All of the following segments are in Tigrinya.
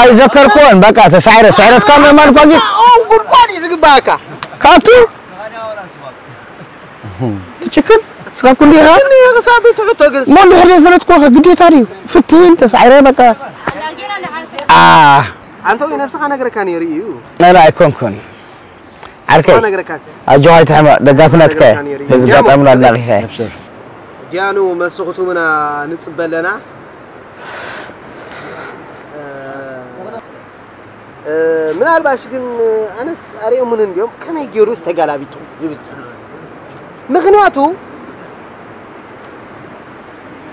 ኣይዘከርኩዎን። በቃ ተሳዒረ፣ ስዕረት ካብ ምእማን እኳ ግን ኣው ጉድጓድ እዩ ዝግባእካ። ካብቲ ትጭክን ስኻ ኩሉ ኢኻ። ክሳብ ትሕቶ ግን ሞ እንድሕር ዘይፈለጥኩ ግዴታ ድዩ? ፍትን ተሳዒረ በቃ። ኣ ኣንተ ወይ ነብስኻ ነግረካ ነይሩ እዩ። ላ ኣይኮንኩን። ዓርከይ ኣነግረካ። ኣጆኻ ኣይትሕመቕ፣ ደጋፊ ናትካ እየ። ነግረካ ነይሩ። በዚ ኣጋጣሚ ኣድናቒኻ እየ። ጃኑ፣ መልሲ ክትህቡና ንጽበ ኣለና። እ፣ እ፣ ምናልባሽ ግን ኣነስ ኣርእዮምን እንድዮም ከመይ ገይሩ ዝተጋላቢጡ ይብል። ምኽንያቱ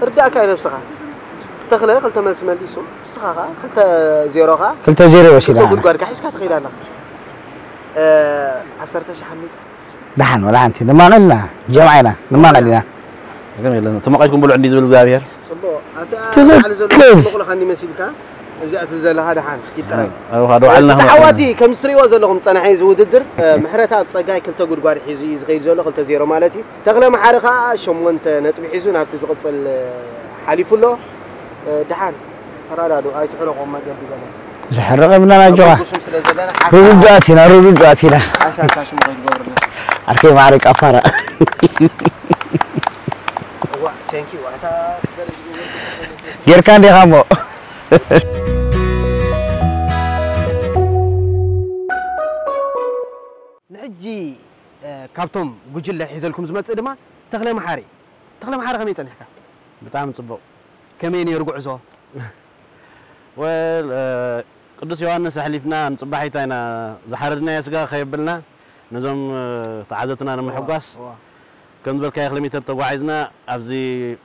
እርዳእካ እዩ ነብስኻ። ተኽለ ክልተ መልሲ መሊሱ፣ ንስኻ ኸዓ ክልተ ዜሮ ኸዓ ክልተ ዜሮ ወሲዳ ኣነ። ጉድጓድካ ሒዝካ ትኸይድ ኣለኻ። እ፣ ዓሰርተ ሺሕ ሓሚታ። ደሓን፣ ወላ ሓንቲ። ንማቐልና፣ ጀምዓ ኢና፣ ንማቐል ኢና። ግን የለን፣ ተመቃይትኩም ብልዑ እንዲ ዝብል እግዚኣብሔር። ጽቡቕ። ኣብቲ ትኽክል። ላዕሊ ዘሎ ተመቕሎ ኸኒ መሲልካ፣ እዚኣ ትብል ዘለኻ ደሓን፣ ኪድ ጥራይ። ኣብ ኻዶ ዓልና እቲ ተዓዋቲ፣ ከም እትርእይዎ ዘለኹም ጸናሒ እዚ ውድድር፣ እ፣ ምሕረተኣብ ጸጋይ ክልተ ጉድጓድ ሒዙ እዩ ዝኸይድ ዘሎ፣ ክልተ ዜሮ ማለት እዩ። ተኽለ መሓሪ ኸኣ ሸሞንተ ነጥቢ ሒዙ ናብቲ ዝቕጽል፣ እ፣ ሓሊፉ ኣሎ። እ፣ ደሓን ተረዳድኡ፣ ኣይትሕረቖም መገዲ ገለ። ዝሕረቕ የብልናን ኣጆኻ። ኣብ ቁሱም ስለ ዘለና ሓሳብ ርዱኣት ኢና፣ ርዱኣት ኢና። ሓሳብ ካሽሙ ከይትገብርና። ዓርከይ ማዕረ ቃፋራ። እዋ፣ thank you። ኣታ ገለ ዝገብር ጌርካ እንዲኻ እሞ። ንሕጂ፣ እ፣ ካብቶም ጉጅለ ሒዘልኩም ዝመጽእ ድማ ተኽለ መሓሪ። ተኽለ መሓሪ ከመይ ጸኒሕካ? ብጣዕሚ ጽቡቕ። ከመይ ነይሩ ጉዕዞ? ወል፣ እ፣ ቅዱስ ዮሃንስ ኣሕሊፍና ንጽባሒታ ኢና ዝሓረድናዮ ስጋ ከየብልና ነዞም፣ እ፣ ተዓዘብትና ንምሕጓስ እዋ፣ እዋ። ከም ዝበልካዮ ኪሎ ሜትር ተጓዒዝና ኣብዚ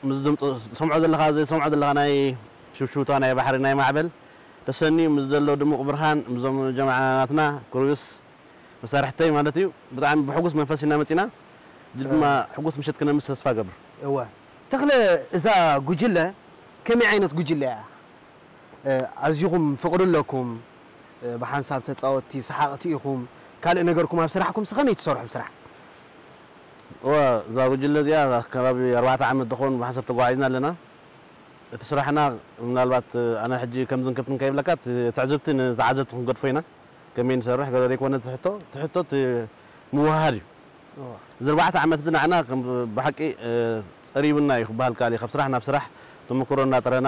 ምስ ድምፂ ሰምዖ ዘለኻ፣ እዚ ሰምዖ ዘለኻ ናይ ሽውሽውታ ናይ ባሕሪ ናይ ማዕበል ተሰንዩ ምስ ዘሎ ድሙቕ ብርሃን ምስዞም ጀማዓ ናትና ክሩስ መሳርሕተይ ማለት እዩ። ብጣዕሚ ብሕጉስ መንፈስ ኢና መፂና። እዚ ድማ እዋ። ሕጉስ ምሸት ክነምስ ተስፋ ገብር። እወ። ተኽለ፣ እዛ ጉጅለ ከመይ ዓይነት ጉጅለ እያ? እ፣ ኣዚኹም ፍቕሪ ኣለኩም፣ እ፣ ብሓንሳብ ተጻወትቲ፣ ሰሓቕቲ ኢኹም። ካልእ ነገርኩም ኣብ ስራሕኩም ከመይ ትሰርሑ ብስራሕ? እወ፣ እዛ ጉጅለ እዚኣ ከባቢ ኣርባዕተ ዓመት ዝኸውን ብሓንሳብ ተጓዒዝና ኣለና። እቲ ስራሕና ምናልባት ኣነ ሕጂ ከምዝን ከብትን ከይብለካ፣ እቲ ትዕዝብቲ ንተዓዘብቲ ክንገድፎ ኢና። ከመይ ንሰርሕ ገለ ዘይኮነ እቲ ሕቶ፣ እቲ ሕቶ እቲ ምውህሃድ እዩ። እወ። እዚ ኣርባዕተ ዓመት እዚ ንዓና ከም ብሓቂ፣ እ፣ ጸሪቡና እዩ ክበሃል ከኣል እዩ። ካብ ስራሕ ናብ ስራሕ ተመክሮ እናጠረና፣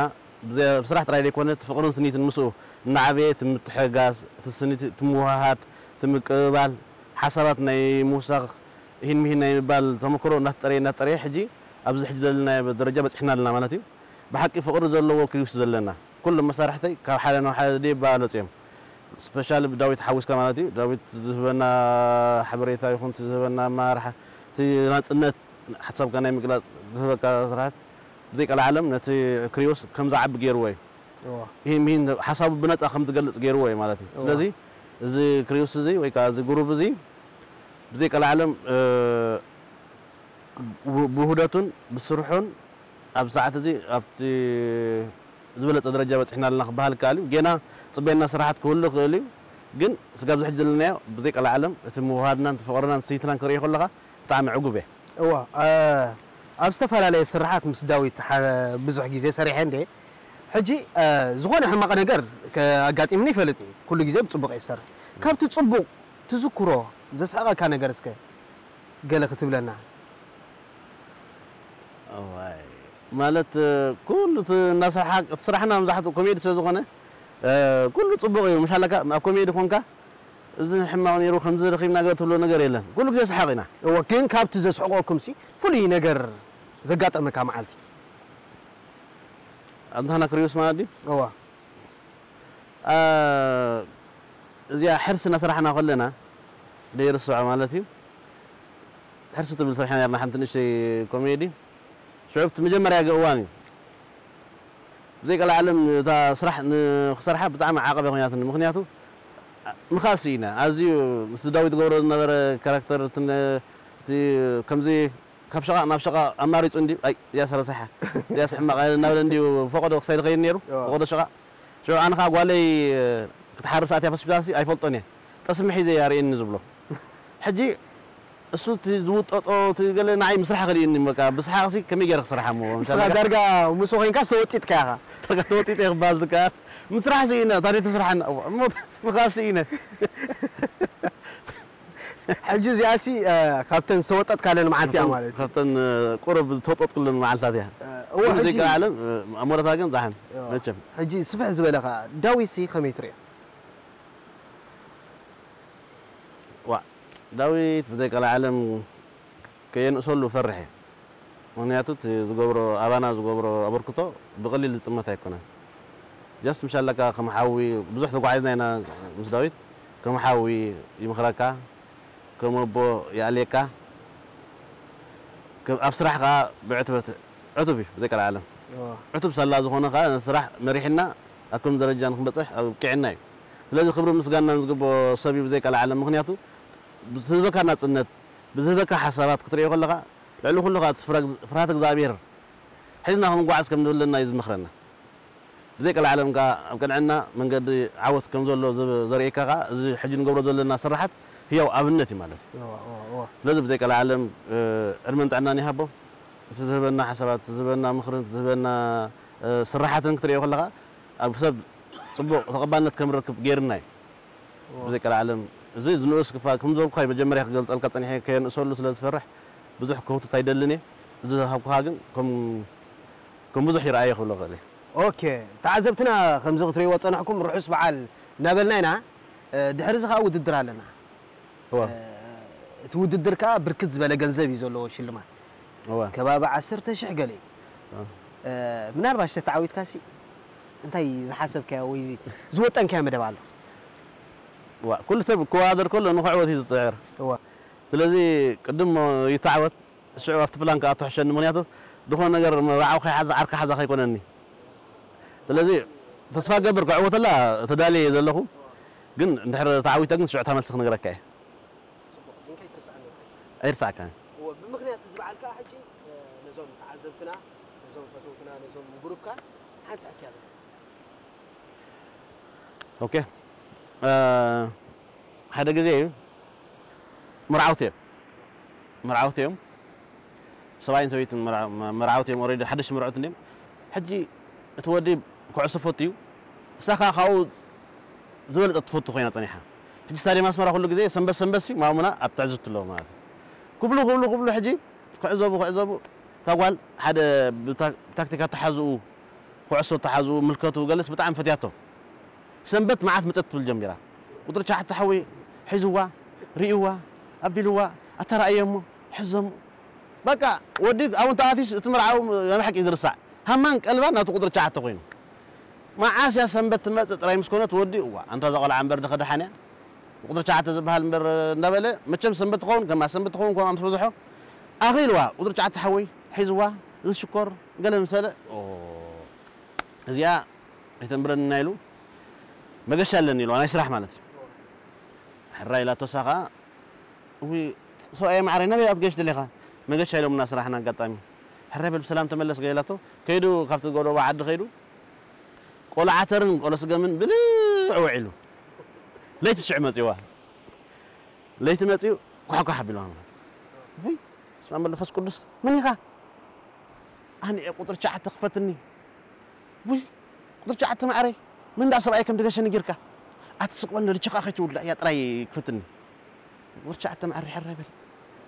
ብዘ-፣ ብስራሕ ጥራይ ዘይኮነ እቲ ፍቕርን ስኒትን ምስኡ እናዓበየ እቲ ምትሕግጋዝ፣ እቲ ስኒት፣ እቲ ምውህሃድ፣ እቲ ምቅብባል፣ ሓሳባት ናይ ምውሳኽ፣ ሂን ምሂን ናይ ምባል ተመክሮ እናተጠረየ፣ እናተጠረየ ሕጂ ኣብዚ ሕጂ ዘለናዮ ደረጃ በጺሕና ኣለና ማለት እዩ። ብሓቂ ፍቕሪ ዘለዎ ክሪውስ ዘለና። ኩሎም መሳርሕተይ ካብ ሓደ ናብ ሓደ ደይባለጹ እዮም። ስፔሻሊ ብዳዊት ሓዊስካ ማለት እዩ። ዳዊት ዝህበና ሓበሬታ ይኹን እቲ ዝህበና ኣመራርሓ፣ እቲ ናጽነት ሓሳብካ ናይ ምግላጽ ዝህበካ ስራሓት ብዘይ ቀልዓለም ነቲ ክሪውስ ከም ዝዓቢ ገይርዎ እዩ። እዋ። ይህን ምሂን ሓሳቡ ብነጻ ከም ዝገልጽ ገይርዎ እዩ ማለት እዩ። እዋ። ስለዚ እዚ ክሪውስ እዚ ወይ ከዓ እዚ ግሩፕ እዚ ብዘይ ቀልዓለም፣ እ፣ ብ-፣ ብውህደቱን ብስርሑን ኣብ ሰዓት እዚ ኣብቲ ዝበለጸ ደረጃ በጺሕና ኣለና ክበሃል ይከኣል እዩ። ጌና ጽበየና ስራሓት ክህሉ ይኽእል እዩ። ግን ስጋብ ዝሕጂ ዘለናዮ ብዘይ ቀልዓለም እቲ ምውሃድናን እቲ ፍቕርናን ስኒትናን ክርኢ ከለኻ ብጣዕሚ ዕጉብ እየ። እዋ፣ እ፣ ኣብ ዝተፈላለየ ስርሓት ምስ ዳዊት ሓ-፣ ብዙሕ ግዜ ሰሪሐ እንዴ። ሕጂ፣ እ፣ ዝኾነ ሕማቕ ነገር ከ-፣ ኣጋጢምኒ ይፈልጥ እዩ። ኩሉ ግዜ ብጽቡቕ እየ ዝሰርሕ። ካብቲ ጽቡቕ ትዝክሮ ዘስሕቐካ ነገር እስከ ገለ ክትብለና? እዋይ፣ ማለት፣ እ፣ ኩሉ እቲ እናሰርሓ-፣ እቲ ስራሕና መብዛሕትኡ ኮሜዲ ስለ ዝኾነ፣ እ፣ ኩሉ ጽቡቕ እዩ። መሻለካ ኣብ ኮሜዲ ኮንካ፣ እዚ ሕማቕ ነይሩ፣ ከምዚ ረኺብና ገለ ትብሎ ነገር የለን። ኩሉ ግዜ ሰሓቕ ኢና። እወ፣ ግን ካብቲ ዘስሕቐኩምሲ ፍሉይ ነገር ዘጋጠመካ መዓልቲ? ኣብ ንሕና ክሪውስ ማለት ድዩ? እወ። እ፣ እዚኣ ሕርሲ እናሰራሕና ከለና፣ ደይርስዖ ማለት እዩ። ሕርሲ ትብል ሰሪሕና ነርና ሓንቲ ንእሽተይ ኮሜዲ። ሽዑ ኣብቲ መጀመርያ ገ-፣ እዋን እዩ። ብዘይ ቀልዓለም እታ ስራሕ ንክሰርሓ ብጣዕሚ ዓቐብ ኮይናትኒ። ምኽንያቱ ምኻስ ኢና። ኣዝዩ ምስቲ ዳዊት ገብረ ዝነበረ ካራክተር፣ እቲ ነ-፣ እቲ ከምዚ ካብ ሸቓቕ ናብ ሸቓቕ ኣማሪጹ እንድዩ፣ ኣይ፣ እዚኣስ ረሳሓ፣ እዚኣስ ሕማቕ እናበለ እንድዩ ፈቐዶ ክሳይ ዝኸይድ ነይሩ፣ እዋ። ፈቐዶ ሸቓቕ። ሽዑ ኣነ ኸዓ ጓለይ ክትሓርስ ኣትያ ሆስፒታልሲ ኣይፈልጦን እየ። ጠስሚ ሒዘ እያ ርእየኒ ዝብሎ። ሕጂ እሱ እቲ ዝውጠጦ፣ እቲ ገለ ንዓይ ምስራሕ ከርእየኒ፣ በቃ፣ ብሰሓቕሲ ከመይ ገይረ ክሰርሓ እሞ፣ ንስኻ ዳርጋ ምስኡ ኮይንካስ ተወጢጥካ ኢኻ። ዳርጋ ተወጢጠ እየ ክበሃል ዝከኣል። ምስራሕ ስኢነ፣ ታዲያ ተስርሓና። እሞ ምኻድ ስኢነ። ሕጂ እዚኣሲ ካብተን ዝተወጠጥካለን መዓልቲ እያ ማለት እዩ። ካብተን ቁሩብ ዝተወጠጥኩለን መዓልታት እያ። እወ፣ ሕጂ ዘይቀ ዓለም ኣብ ሞረታ ግን ዛሕም መቸም ሕጂ ስፍሕ ዝበለ ከኣ ዳዊት ሲ ከመይ ትሪኦ? ዋ ዳዊት ብዘይቀለ ዓለም ከየንእሰሉ ፈርሕ እየ። ምክንያቱ እቲ ዝገብሮ ኣባና ዝገብሮ ኣበርክቶ ብቐሊል ዝጥመት ኣይኮነን። ጀስት ምሻለካ ከም ሓዊ ብዙሕ ተጓዒዝና ኢና ምስ ዳዊት ከም ሓዊ ይምኽረካ ከም ኣቦ ይኣልየካ ኣብ ስራሕ ከዓ ብዕትበት ዕቱብ እዩ ብዘይቀልዓለም ዕቱብ ሳላ ዝኾነ ከዓ ስራሕ መሪሕና ኣብ ከም ደረጃ ንክንበፅሕ ኣብቂዕና እዩ። ስለዚ ክብሪ ምስጋና ዝግብኦ ሰብ እዩ ብዘይቀልዓለም ምክንያቱ ብዝህበካ ናፅነት ብዝህበካ ሓሳባት ክትሪኦ ከለካ ልዕሊ ኩሉ ከዓ ፍርሃት እግዚኣብሔር ሒዝና ክንጓዓዝ ከም ዘለና እዩ ዝመክረና። ብዘይቀልዓለም ከዓ ኣብ ቅንዕና መንገዲ ዓወት ከም ዘሎ ዘርእየካ ከዓ እዚ ሕጂ ንገብሮ ዘለና ስራሓት ህያው ኣብነት እዩ ማለት እዩ። ስለዚ ብዘይቀልዓለም ዕድመን ጥዕናን ይሃቦ። እቲ ዝህበና ሓሳባት፣ ዝህበና ምክርን ዝህበና ስራሓትን ክትሪኦ ከለካ ኣብ ሰብ ፅቡቅ ተቀባልነት ከም ርክብ ገይርና እዩ። ብዘይቀልዓለም እዚ ንኡስ ክፋል ከም ዝበልኩካ መጀመርያ ክገልፀልካ ፀኒሐ ከየንእሰሉ ስለ ዝፈርሕ ብዙሕ ክህውትት ኣይደልን እየ። እዚ ዝሃብኩካ ግን ከም ብዙሕ ይረኣየ ክብሎ ክእል እየ። ኦኬ፣ ተዓዘብትና ከምዚ ክትሪእዎ ጸናሕኩም ርሑስ በዓል እናበልና ኢና። ድሕሪ እዚ ከዓ ውድድር ኣለና። እቲ ውድድር ከዓ ብርክት ዝበለ ገንዘብ እዩ ዘለዎ ሽልማት። ከባቢ ዓሰርተ ሽሕ ገለ እዩ። ምናልባሽ ተተዓዊትካ ሲ እንታይ ዝሓሰብካዮ ወይ ዝወጠንካዮ መደብ ኣሎ? ኩሉ ሰብ ክወዳደር ከሎ ንክዕወት እዩ ዝፅዕር። ስለዚ ቅድም ይተዓወት ሽዑ ኣብቲ ፕላን ክኣቱ ሕሸኒ ምክንያቱ ዝኾነ ነገር መባዕኡ ከይሓዛ ዓርካ ሓዛ ከይኮነኒ ስለዚ ተስፋ ገብር ክዕወተላ ተዳልየ እየ ዘለኹ ግን እንድሕር ተዓዊተ ግን ሽዑ ታመልሲ ክነግረካ እየ ኣይርስዓካ ብምክንያት እዚ በዓል ከዓ ሕጂ ነዞም ተዓዘብትና ነዞም ፈተውትና ነዞም ግሩፕካ ሓንቲ ሕክያ ኦኬ ሓደ ግዜ እዩ መርዓውቲ እዮም መርዓውቲ እዮም ሰብኣይን ሰበይትን መርዓውቲ እዮም ኦሬዲ ሓደሽ መርዑት እንዲም ሕጂ እቲ ወዲ ኩዕሶ ፈቱ እዩ እሳ ከዓ ካብኡ ዝበለጠ ትፈቱ ኮይና ፀኒሓ ሕጂ ስታዲየም ኣስመራ ኩሉ ግዜ ሰንበት ሰንበት ሲ ማሙና ኣብ ትዕዝብቲ ኣለዎ ማለት እዩ ክብሉ ክብሉ ክብሉ ሕጂ ክዕዘቡ ክዕዘቡ እታ ጓል ሓደ ብታክቲካ ተሓዝኡ ኩዕሶ ተሓዝኡ ምልከቱ ገለስ ብጣዕሚ ፈትያቶ ሰንበት መዓት መፀት ትብል ጀሚራ ቁፅሪ ትሽዓተ ሓወይ ሒዝዋ ርእይዋ ኣቢልዋ ኣተራእየሞ ሕዘሞ በቃ ወዲ ኣብኡ እንተኣትዩስ እቲ መርዓዊ ናይ ብሓቂ ዝርሳዕ ሃማን ቀልባን ናብቲ ቁፅሪ ትሽዓተ ኮይኑ መዓስ እያ ሰንበት ትመፅእ ጥራይ ምስ ኮነት ወዲ እዋ ኣንታ እዛ ቆልዓ እምበር ድኸ ደሓን እያ ቁፅሪ ትሽዓተ ዝበሃል እምበር እንዳበለ መቸም ሰንበት ትኸውን ከማ ሰንበት ትኸውን ከምኣ ምስ በዝሖ ኣኺልዋ ቁፅሪ ትሽዓተ ሓወይ ሒዝዋ እዚ ሽኮር ገለ ምሰለ እዚኣ ኣይተንብረንና ኢሉ መገሻ ኣለኒ ኢልዋ ናይ ስራሕ ማለት እዩ ሕራይ ኢላቶ እሳ ከዓ እዊ ሰብኣየ ማዕረይ ናበይ ኣትገሽ ደሊኻ መገሻ ኢሎምና ስራሕና ኣጋጣሚ ሕራይ በል ብሰላም ተመለስ ገ ኢላቶ ከይዱ ካብቲ ጎደቦ ዓዲ ከይዱ ቆሎ ዓተርን ቆሎ ስገምን ብልዕ ውዒሉ ለይቲ ሽዑ መፅዋ ለይቲ መፅኡ ኳሕኳሕ ኣቢልዋ ማለት እዩ ስማ መንፈስ ቅዱስ መን ኢኻ ኣነ እየ ቁፅሪ ትሽዓተ ክፈትኒ ውይ ቁፅሪ ትሽዓተ ማዕረይ መን ዳ ሰብኣይ ከም ድገሸኒ ጌርካ ኣቲ ስቕ በል ነድችኻ ከይትውላ እያ ጥራይ ክፈትኒ ቁፅሪ ትሽዓተ ማዕረ ሕረ በል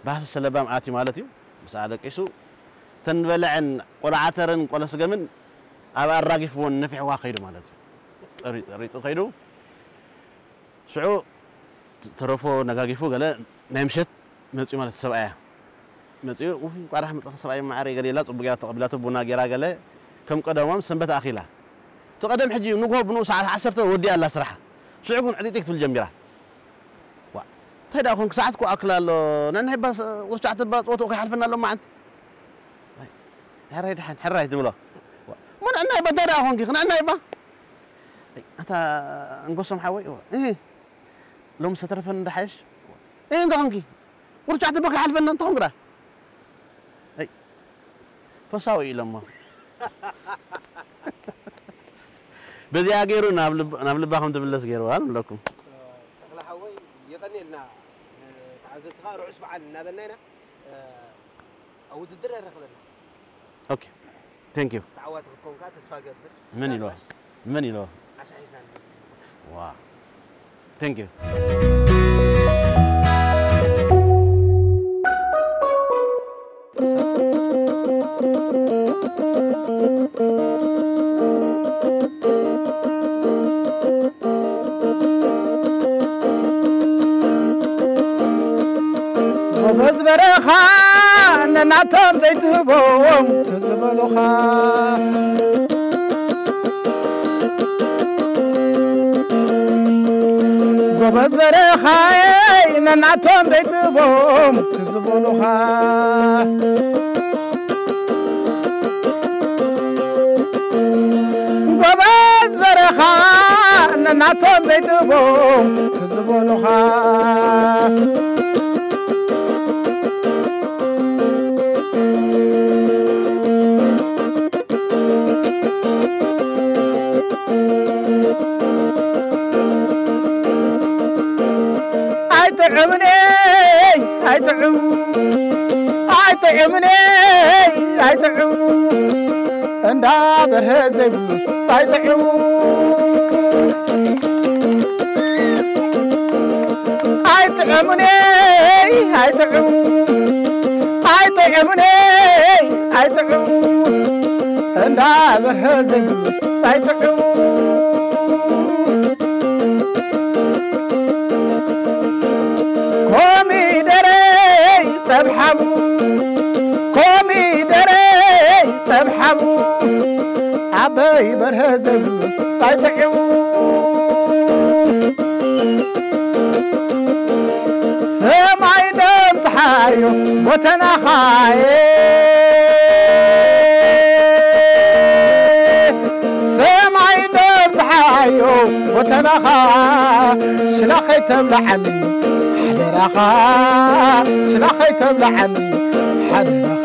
ባስ ሰለባም ኣትዩ ማለት እዩ ምሳኣ ደቂሱ ተንበልዐን ቆልዓተርን ቆለስገምን ኣብ ኣራጊፍዎን ነፊሕዋ ከይዱ ማለት እዩ ጠሪጡ ጠሪጡ ከይዱ ሽዑ ተረፎ ነጋጊፉ ገለ ናይ ምሸት መፅኡ ማለት ሰብኣያ መፅኡ ውይ እንቋዕ ደሓን መፃእኺ ሰብኣይ መዓረ ገለ ኢላ ፅቡቅ ገይራ ተቐቢላቶ ቡና ገይራ ገለ ከም ቀደሞም ሰንበት ኣኺላ እቲ ቀደም ሕጂ ንግሆ ብንኡ ሰዓት ዓሰርተ ወዲኣ ኣላ ስራሓ ሽዑ ግን ዕጢጢ ክትብል ጀሚራ ዋ እንታይ ደኣ ኮንክ ሰዓት ኮ ኣክል ኣሎ ነንሕባ ቁርቻዕ ትባ ፀወትኡ ከይሓልፈና ኣሎ ማዓንቲ ሕራይ ድሓን ሕራይ ትብሎ ዋ፣ እሞ ንዕና ይባ እንታይ ደኣ ኮንኪ ክንዕና ይባ ኣይ፣ ኣታ እንጎሶም ሓወይ እወ፣ እህ፣ ሎም ዝተረፈን እንዳሓየሽ እህ፣ እንተ ኮንኪ ውርጫዕ ትበ ከይሓልፈና እንተ ኮንግራ ኣይ፣ ፈሳዊ ኢሎሞ በዚኣ ገይሩ ናብ ልብ- ናብ ልባ ከም ትምለስ ገይርዋ ንብለኩም ተኽለ ሓወይ የቐንየልና ተዓዘብትኻ ርሑስ በዓል እናበልና ኢና ኣብ ውድድር የረኽበና ኦኬ ቴንክ ዩ ተዓዋቲ ክትኮንካ ተስፋ ገብር መን ኢልዋ መን ኢልዋ ዓሳ ሒዝና ንመጽእ። ዋ thank you። ጎበዝ በረኻ ነናቶም ዘይትህቦም ትዝበሉኻ። ጎበዝ በረኻ ነናቶም ዘይትህቦም ትዝበሉኻ። ጎበዝ በረኻ ነናቶም ዘይትህቦም ትዝበሉኻ። ኣይጥዕምንይ ኣይጥዕም ኣይጥዕምንይ ኣይጥዕም እንዳ በርሀ ዘይብሉስ ኣይጥዕም ኣይጥዕምንይ ኣይጥዕም ኣይጥዕምንይ ኣይጥዕም እንዳ በርሀ ዘይብሉስ ኣይጥዕም ኮሚደረይ ጸብሓሙ ኮሚደረይ ጸብሓሙ ኣበይ በርሀ ዘብሉስ ኣይጥዕሙ ሰማይ ደም ፀሓዮ ቦተናኻየ ሰማይ ደም ፀሓዮ ቦተናኻ ሽላኸይ ተብላዓኒ ሓደራኻ ሽላኸይ ተብላዓኒ ሓደራኻ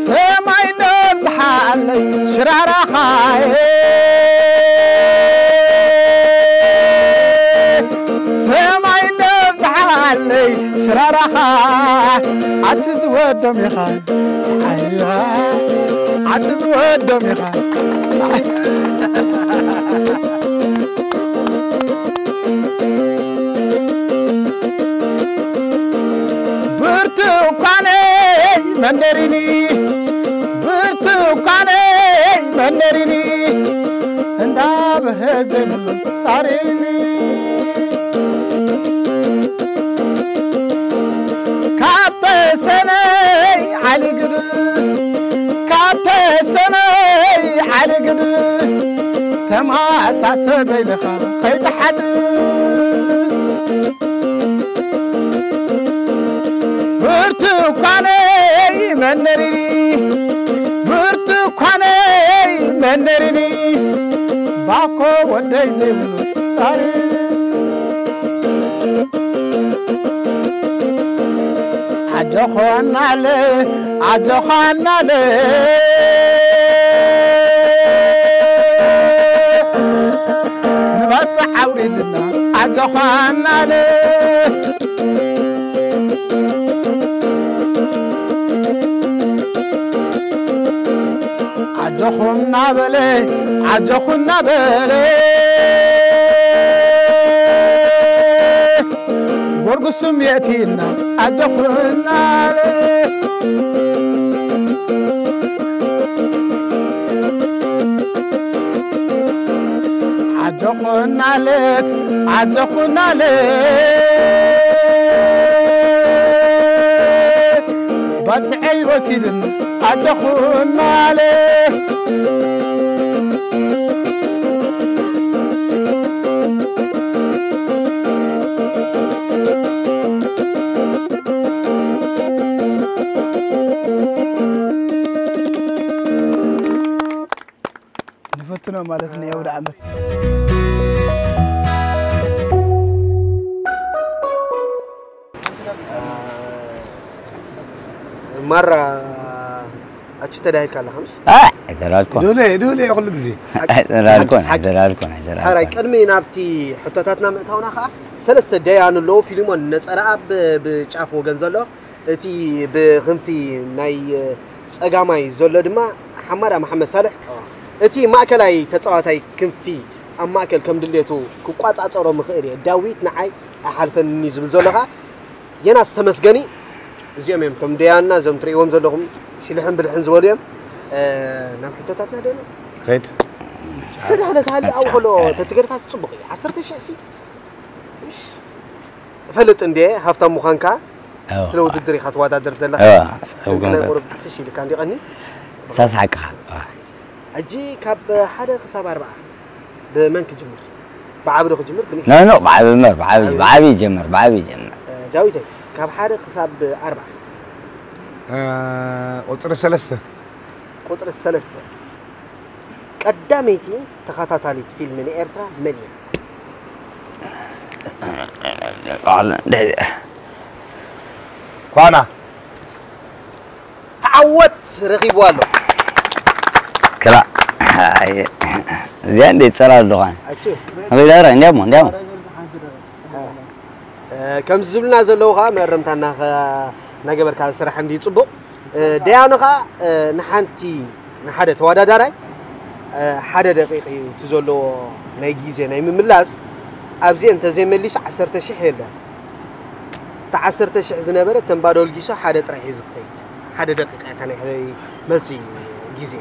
ሰማይ ደም ዝሓለይ ሽራራኻ ሰማይ ደም ዝሓለይ ሽራራኻ ኣቲ ዝወዶም ኢኻ ኣይዋ ኣቲ ዝወዶም ኢኻ ብርቱኳነይ መንደሪኒ ብርቱኳነይ መንደሪኒ እንዳበረዘ ሳሪኒ ካብ ተሰነይ ዓሊ ግድ ካብ ተሰነይ ዓሊ ግድ ተማሳሰበይ ለኻ ኸይትሓድ ብርቱኳነይ መንደሪኒ ብርቱኳነይ መንደሪኒ ባኮ ወደይ ዘይብሉ ሳሪ ኣጆኾናለ ኣጆኻናለ ንባፅዕ ኣውሪድና ኣጆኻናለ ኣጆኹም ናበለ ኣጆኹም ናበለ ጎርጉስም የእቲና ኣጆኹም ናበለ ኣጆኹናለት ኣጆኹናለት ባፅዐይ ወሲድን ኣጆኹናለት ንፈትኖ ማለት ን የውደ ዓመት ማራ ኣቹ ተዳሂልካ ኣለኻ ምሽ? ኣይተዳልኩን ዱለ ዱለ ኩሉ ግዜ ኣይተዳልኩን ኣይተዳልኩን ሓራይ ቅድሚ ናብቲ ሕቶታትና ምእታውና ከዓ ሰለስተ ደያን ኣለዉ ፊልሞን ነፀረኣ ብጫፍ ወገን ዘሎ እቲ ብክንፊ ናይ ጸጋማይ ዘሎ ድማ ሓማዳ መሓመድ ሳልሕ፣ እቲ ማእከላይ ተጻዋታይ ክንፊ ኣብ ማእከል ከም ድሌቱ ክቋጻጸሮ ምኽእል እየ። ዳዊት ንዓይ ኣይሓልፈንን እዩ ዝብል ዘሎ ኸኣ ዮናስ ተመስገን እዩ። እዚኦም እዮም እቶም ደያና፣ እዞም ትርእይዎም ዘለኹም ሽልሕን ብልሕን ዝበሉ እዮም። እ፣ ናብ ሕቶታትና ዶ ንኸይድ? ዝተዳህለ ተሃልዩ ኣብኡ ከሎ ተትገድፋ ጽቡቕ እዩ። ዓሰርተ ሽሕ ሲ እሽ፣ እፈልጥ እንድየ ሃብታም ምዃንካ። ኣዎ። ስለ ውድድር ኢኻ ትወዳደር ዘለኻ። ኣዎ፣ ስለ ግን ውድድር። ቁሩብ ፍሽ ኢልካ እንዲ ቀኒ። ሳስሓቅኻ። ኣዎ። ሕጂ ካብ ሓደ ክሳብ ኣርባዓ ብመን ክጅምር? ብዓቢ ዶ ክጅምር? ብንእሽቶ? ኖ፣ ኖ፣ ብዓቢ እምበር፣ ብዓቢ፣ ብዓቢ። ብዓቢ ይጀምር፣ ብዓቢ ይጀምር። እ፣ ዳዊተይ፣ ካብ ሓደ ክሳብ ኣርባዓ። እ፣ ቁጽሪ ሰለስተ። ቁጽሪ ሰለስተ። ቀዳመይቲ ተኸታታሊት ፊልም ንኤርትራ መን እያ? ኳና። ተዓወት ረኺብዋ ኣሎ። ክላ። ኣየ። እዚኣ እንዴት ጸላል ዝኾነ። ኣቹ። ኣበይ ዳራ? እንዲያሞ፣ እንዲያሞ። እ፣ ከምዚ ዝብሉና ዘለዉ ኸኣ መእረምታ እናኸ-፣ እናገበርካ ስራሕ እንድዩ ጽቡቕ። እ፣ ደያኑ ኸኣ፣ እ፣ ንሓንቲ፣ ንሓደ ተወዳዳራይ፣ እ፣ ሓደ ደቂቕ እዩ እቲ ዘለዎ ናይ ግዜ ናይ ምምላስ። ኣብዚ እንተዘይመሊሱ ዓሰርተ ሽሕ የለን። እቲ ዓሰርተ ሽሕ ዝነበረ እተን ባዶ ኣልጊሱ ሓደ ጥራይ ሒዙ ክኸይድ። ሓደ ደቂቕ እያ እታ ናይ መልሲ ግዜ።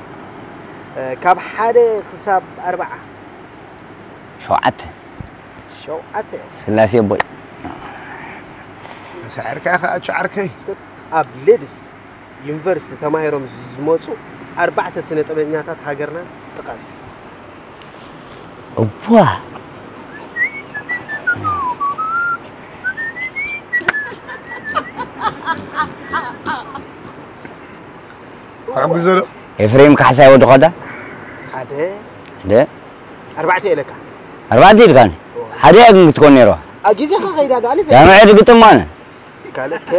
እ፣ ካብ ሓደ ክሳብ ኣርባዓ። ሸውዓተ። ሸውዓተ። ስላሴ ቦይ። መሳዕርካ ኢኻ ኣቹ ዓርከይ። እስከ ኣብ ሌድስ ዩኒቨርሲቲ ተማሂሮም ዝመጹ ኣርባዕተ ስነ ጥበበኛታት ሃገርና ጥቀስ። እዋ። ክሕግዞ ዶ? ኤፍሬም ካሕሳይ ወዲ ኾዳ? ሓደ። ሓደ። ኣርባዕተ ኢለካ። ኣርባዕተ ኢልካኒ? ሓደ እያ ግን ክትኮን ነይርዋ። ኣብ ግዜኻ ከይዳ ዶ ኣሊፍ? ዳምዐ ድግጥም ኣነ። ካልእ ከ?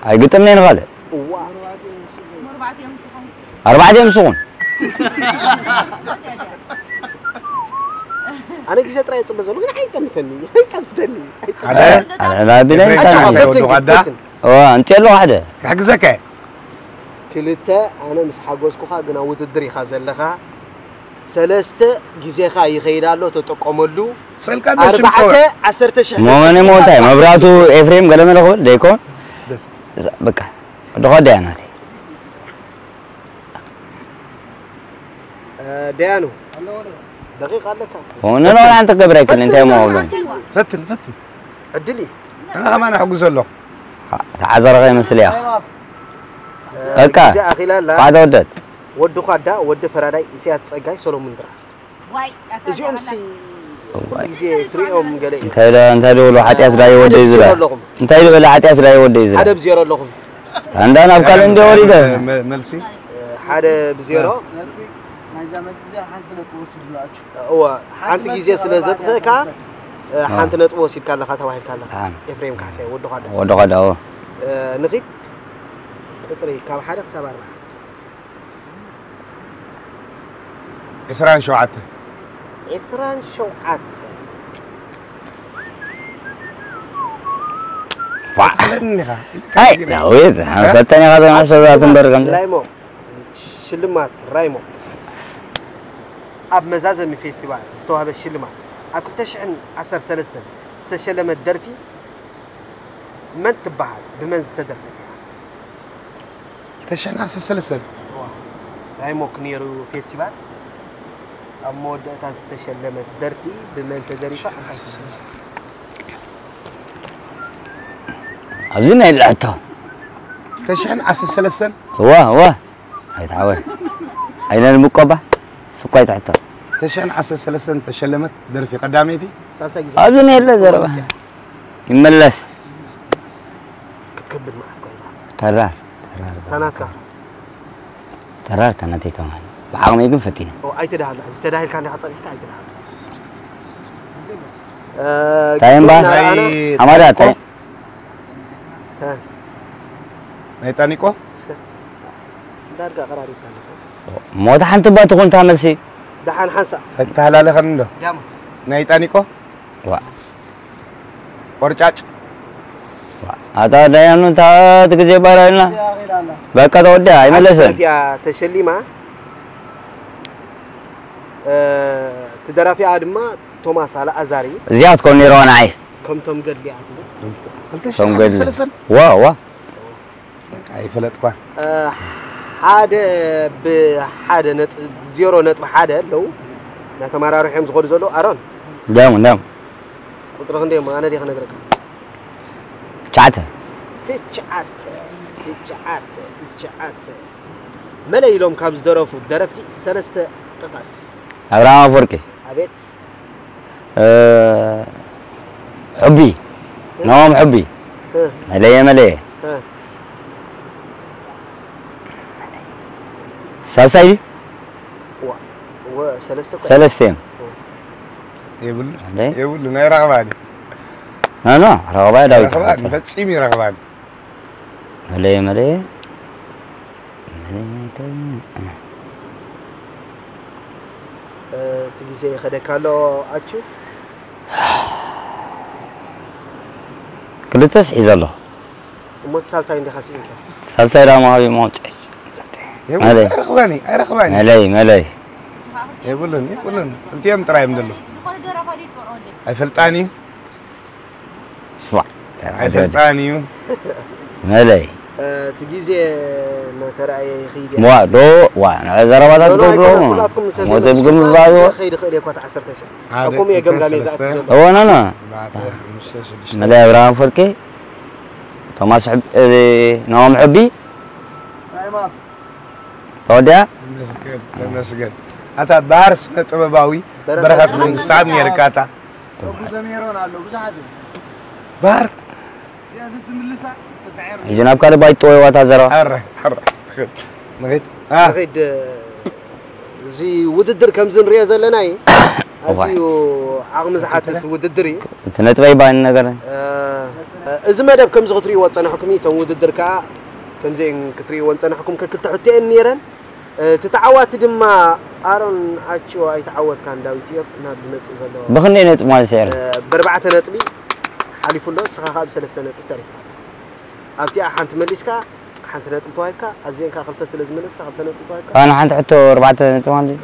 ኣይግጥምን እየ ንኻልእ። እዋ። ኣርባዕተ እዮም ስኹም። ኣነ ግዜ ጥራይ እጽበ ዘሎ ግን ኣይጠምተኒ፣ ኣይጠምተኒ፣ ኣይጠምተኒ። ሓደ። ኣነ፣ ኣነ፣ ኣነ፣ ኣነ፣ ኤፍሬም ኣነ፣ ካሕሳይ ወዲ ፈትን፣ ጓዳ። ፈትን። እዋ፣ እንጭ ኣሎ ሓደ። ክሕግዘካ እየ። ክልተ፣ ኣነ ምስ ሓጎስኩኻ ግን ኣብ ውድድር ኢኻ ዘለኻ። ሰለስተ፣ ግዜኻ ይኸይድ ኣሎ፣ ተጠቀመሉ። ስእልካ ደሽም ኣርባዕተ፣ ጸወ-፣ ዓሰርተ ሽሕ ሞመነ ተጠቂምካ ሞታይ፣ ኣርባዕተ። መብራቱ ኤፍሬም ገለመለ ክብል ደይኮን? በቃ፣ ወዲ ኾዳ እያ ናተይ። እ፣ ደያኑ፣ ደቂቕ ኣለካ። ሞመነ ነው፣ ኣንተ ገብረ ኣይክል፣ እንታይ ፈትን፣ መሆኑ? ፈትን፣ ፈትን። ዕድል እዩ። ኣነ ከማን ኣሕጉዞ ኣለኹ። ተዓዘረ ከይመስል እያ። እ፣ በቃ። ግዜ ኣኺላ ኣላ። ባዶ ወደት። ወዲ ኳዳ፣ ወዲ ፈራዳይ፣ ኢሳያስ ጸጋይ፣ ሰሎሙን ድራር። ዋይ፣ ኣታ እዚኦም ሲ ዋይ። ኩሉ ግዜ ትሪኦም ገለ እዮም። እንታይ ደ-፣ እንታይ ደብሉ ሓጢኣት ዳይ ሓደ ወደይ ብዜሮ ዝላ። ኣለኹም። እንታይ ዝበለ ሓጢኣት ዳይ ወደይ ዝላ። ሓደ ብዜሮ ኣለኹም። ኣንዳ ናብ ካልእ እንደ ወሪደ። መ-፣ መ-፣ መልሲ? ሓደ ብዜሮ። ናይዛ መልሲ እዚኣ ሓንቲ ነጥቢ ወሲድሉ ኣቹ። እዋ፣ ሓንቲ ሓንቲ ግዜ መልሲ ስለ ኣርባዕተ ዘጥፈእካ፣ ሓንቲ። እ፣ ሓንቲ ነጥቢ ወሲድካ ኣለኻ ተባሂልካ ኣለኻ። ኣን። ኤፍሬም ካሕሳይ፣ ወዲ ኳዳ። ወዲ ኳዳ፣ እዎ። እ፣ ንኺድ። ቁጽሪ ካብ ሓደ ክሳብ ኣርባዕተ። ዕስራን ሸውዓተን። ዕስራን ሸውዓተን። ፋዕ። ትኽእለኒ ኢኻ። ኣይ፣ ዳዊት፣ እ? ፈተኒ ኢኻ፣ ዘና ሰዛት እምበር ከም ላይሞ፣ ሽልማት ራይሞ። ኣብ መዛዘሚ ፌስቲቫል ዝተዋህበ ሽልማት። ኣብ ክልተ ሽሕን ዓሰርተ ሰለስተን ዝተሸለመት ደርፊ መን ትበሃል? ብመን ዝተደርፈት እያ? ክልተ ሽሕን ዓሰርተ ሰለስተን። እዋ። ራይሞክ ነይሩ ፌስቲቫል። ኣብ መወዳእታ ዝተሸለመት ደርፊ ብመን ተደሪፋ? እንታይ ትመስል? ኣብዚ ናይ ልዕቶ። ክልተ ሽሕን ዓሰርተ ሰለስተን። እዋ፣ እዋ። ኣይትሓወል። ኣይነ ንምቆባ። ስኳይ ትሕቶ። ክልተ ሽሕን ዓሰርተ ሰለስተን ተሸለመት ደርፊ ቀዳመይቲ። ሳልሳይ ግዜ። ኣብዚ ናይ የለ ዘረባ። ይመለስ። ክትከብድ ማለት እኮ እያ። ተራር፣ ተራር። ታናትካ። ተራር ታናተይ ከማን። ብዓቕመይ ግን ፈቲነ። ኦ፣ ኣይተዳህለ። እዚ ተዳሂልካ እንዲኻ ጸኒሕካ ኣይተዳህለ። እ፣ እንታይ እምባ? ግዜ ናይ ኣማራ ጣኒቆ? ታይ-፣ እ። ናይ ጣኒቆ? እስከ ዳርጋ ቀራሪብካ ኣለካ። ሞታ ሓንቲ እባ ትኹን እታ መልሲ። ደሓን ሓንሳእ። ተተሃላለኸኒ እንዶ? ዳማ። ናይ ጣኒቆ? ዋ። ቆርጫጭ። ኣታ ዳያኑ እንታይ ግዜ ባራልና በቃ ተወዲኣ ኣይመለሰን። እያ ተሸሊማ። እቲ ደራፊኣ ድማ ቶማስ ኣልኣዛር እዩ። እዚኣ ትኮን ነይርዋ ንዓይ። ከምቶም ገድሊ እያ ትብል። ቶም ገድሊ። ዋ ዋ። ኣይፈለጥኳን። ሓደ ብሓደ ነጥ ዜሮ ነጥቢ ሓደ ኣለዉ። እናተመራርሑ እዮም ዝኸዱ ዘለዉ። ኣሮን ደም ደም ቁፅሪ ክንደይ እሞ ኣነ ድየ ክነግረካ? ትሽዓተ ትሽዓተ ትሽዓተ ትሽዓተ መለይ ኢሎም ካብ ዝደረፉ ደረፍቲ ሰለስተ ጥቀስ። ኣብርሃም ኣፈወርቂ ኣቤት እ፣ ሑቢ ናሆም ሑቢ እ፣ መለየ መለየ እ፣ ሳልሳይ ድዩ ዋ፣ ወ፣ ሰለስተ እኮ ሰለስተ እዮም የብሉ እንዴ? የብሉ ናይ ረኽባኒ ኖ ኖ ረኸባ ዳዊት ረኽባኒ ፈጺሙ ይረኽባኒ መለየ መለየ እቲ ግዜ ይኸደካ ኣሎ ኣቹ ክልተስ ሒዘ ኣሎ እሞ እቲ ሳልሳይ እንዲኻ ስኢንካ ሳልሳይ ዳማ ሃቢ መውፅዒ የብሉ ኣይረኽባኒ ኣይረኽባኒ መለይ መለይ የብሉን የብሉን ክልቲኦም ጥራይ እዮም ዘለዉ ዝኾነ ደረፋ ድዩ ጥዑ እንዴ? ኣይፈልጣን እዩ ስዋ ኣይፈልጣን እዩ መለይ እቲ ግዜ እናተረኣየ ይኸይድ ዋ ዶ ዋ ንዕ ዘረባታት ዶ ዶ ሞተ ብግምባዞ ከይድ ኽእል እኮ ዓሰርተ ሺሕ ሓደ ከምኡ እየ ገምጋም እየ ሰለስተ ዝኣቱ ዘሎ እዎ ኖ ኖ ኣርባዕተ ሓሙሽተ ሽዱሽተ መለይ ኣብርሃም ፍርቂ ቶማስ ሕብ ናሆም ሕቢ ተወዲያ ተመስገን ተመስገን ኣታ ባህር ስነ ጥበባዊ በረኸት መንግስታብ ነርካታ ተጉዘ ሜሮን ኣሎ ብዙሓት እዮም ባህር እዚኣ ትምልሳ ተሳዒር ሕጂ ናብ ካልእ ባይጥ ወይዋታ ዘረባ ኣረ ኣረ ንኸይድ ኣ ንኸይድ እዚ ውድድር ከምዚ ንሪኦ ዘለና እዩ ኣዝዩ ዓቕሚ ዝሓትት ውድድር እዩ እቲ ነጥበይ ባኒ ነገር እዚ መደብ ከምዚ ክትርእይዎ ዝፀናሕኩም እዩ እቶም ውድድር ከዓ ከምዚአን ክትርእይዎ ዝፀናሕኩም ከክልተ ሕቶ እየን ነይረን እቲ ተዓዋቲ ድማ ኣሮን ኣችዎ ኣይተዓወትካን ዳዊት እዮም ናብ ዝመፅእ ዘሎ ብክንደይ ነጥቢ ማለት ስዕር ብኣርባዕተ ነጥቢ ሓሊፉ ኣሎ እስኻ ከዓ ብሰለስተ ነጥቢ ተሪፍካ ኣብቲኣ ሓንቲ መሊስካ ሓንቲ ነጥቢ ተዋሂብካ ኣብዚአን ከዓ ክልተ ስለ ዝመለስካ ክልተ ነጥቢ ተዋሂብካ ኣነ ሓንቲ ሕቶ ኣርባዕተ ነጥቢ ማለት እዩ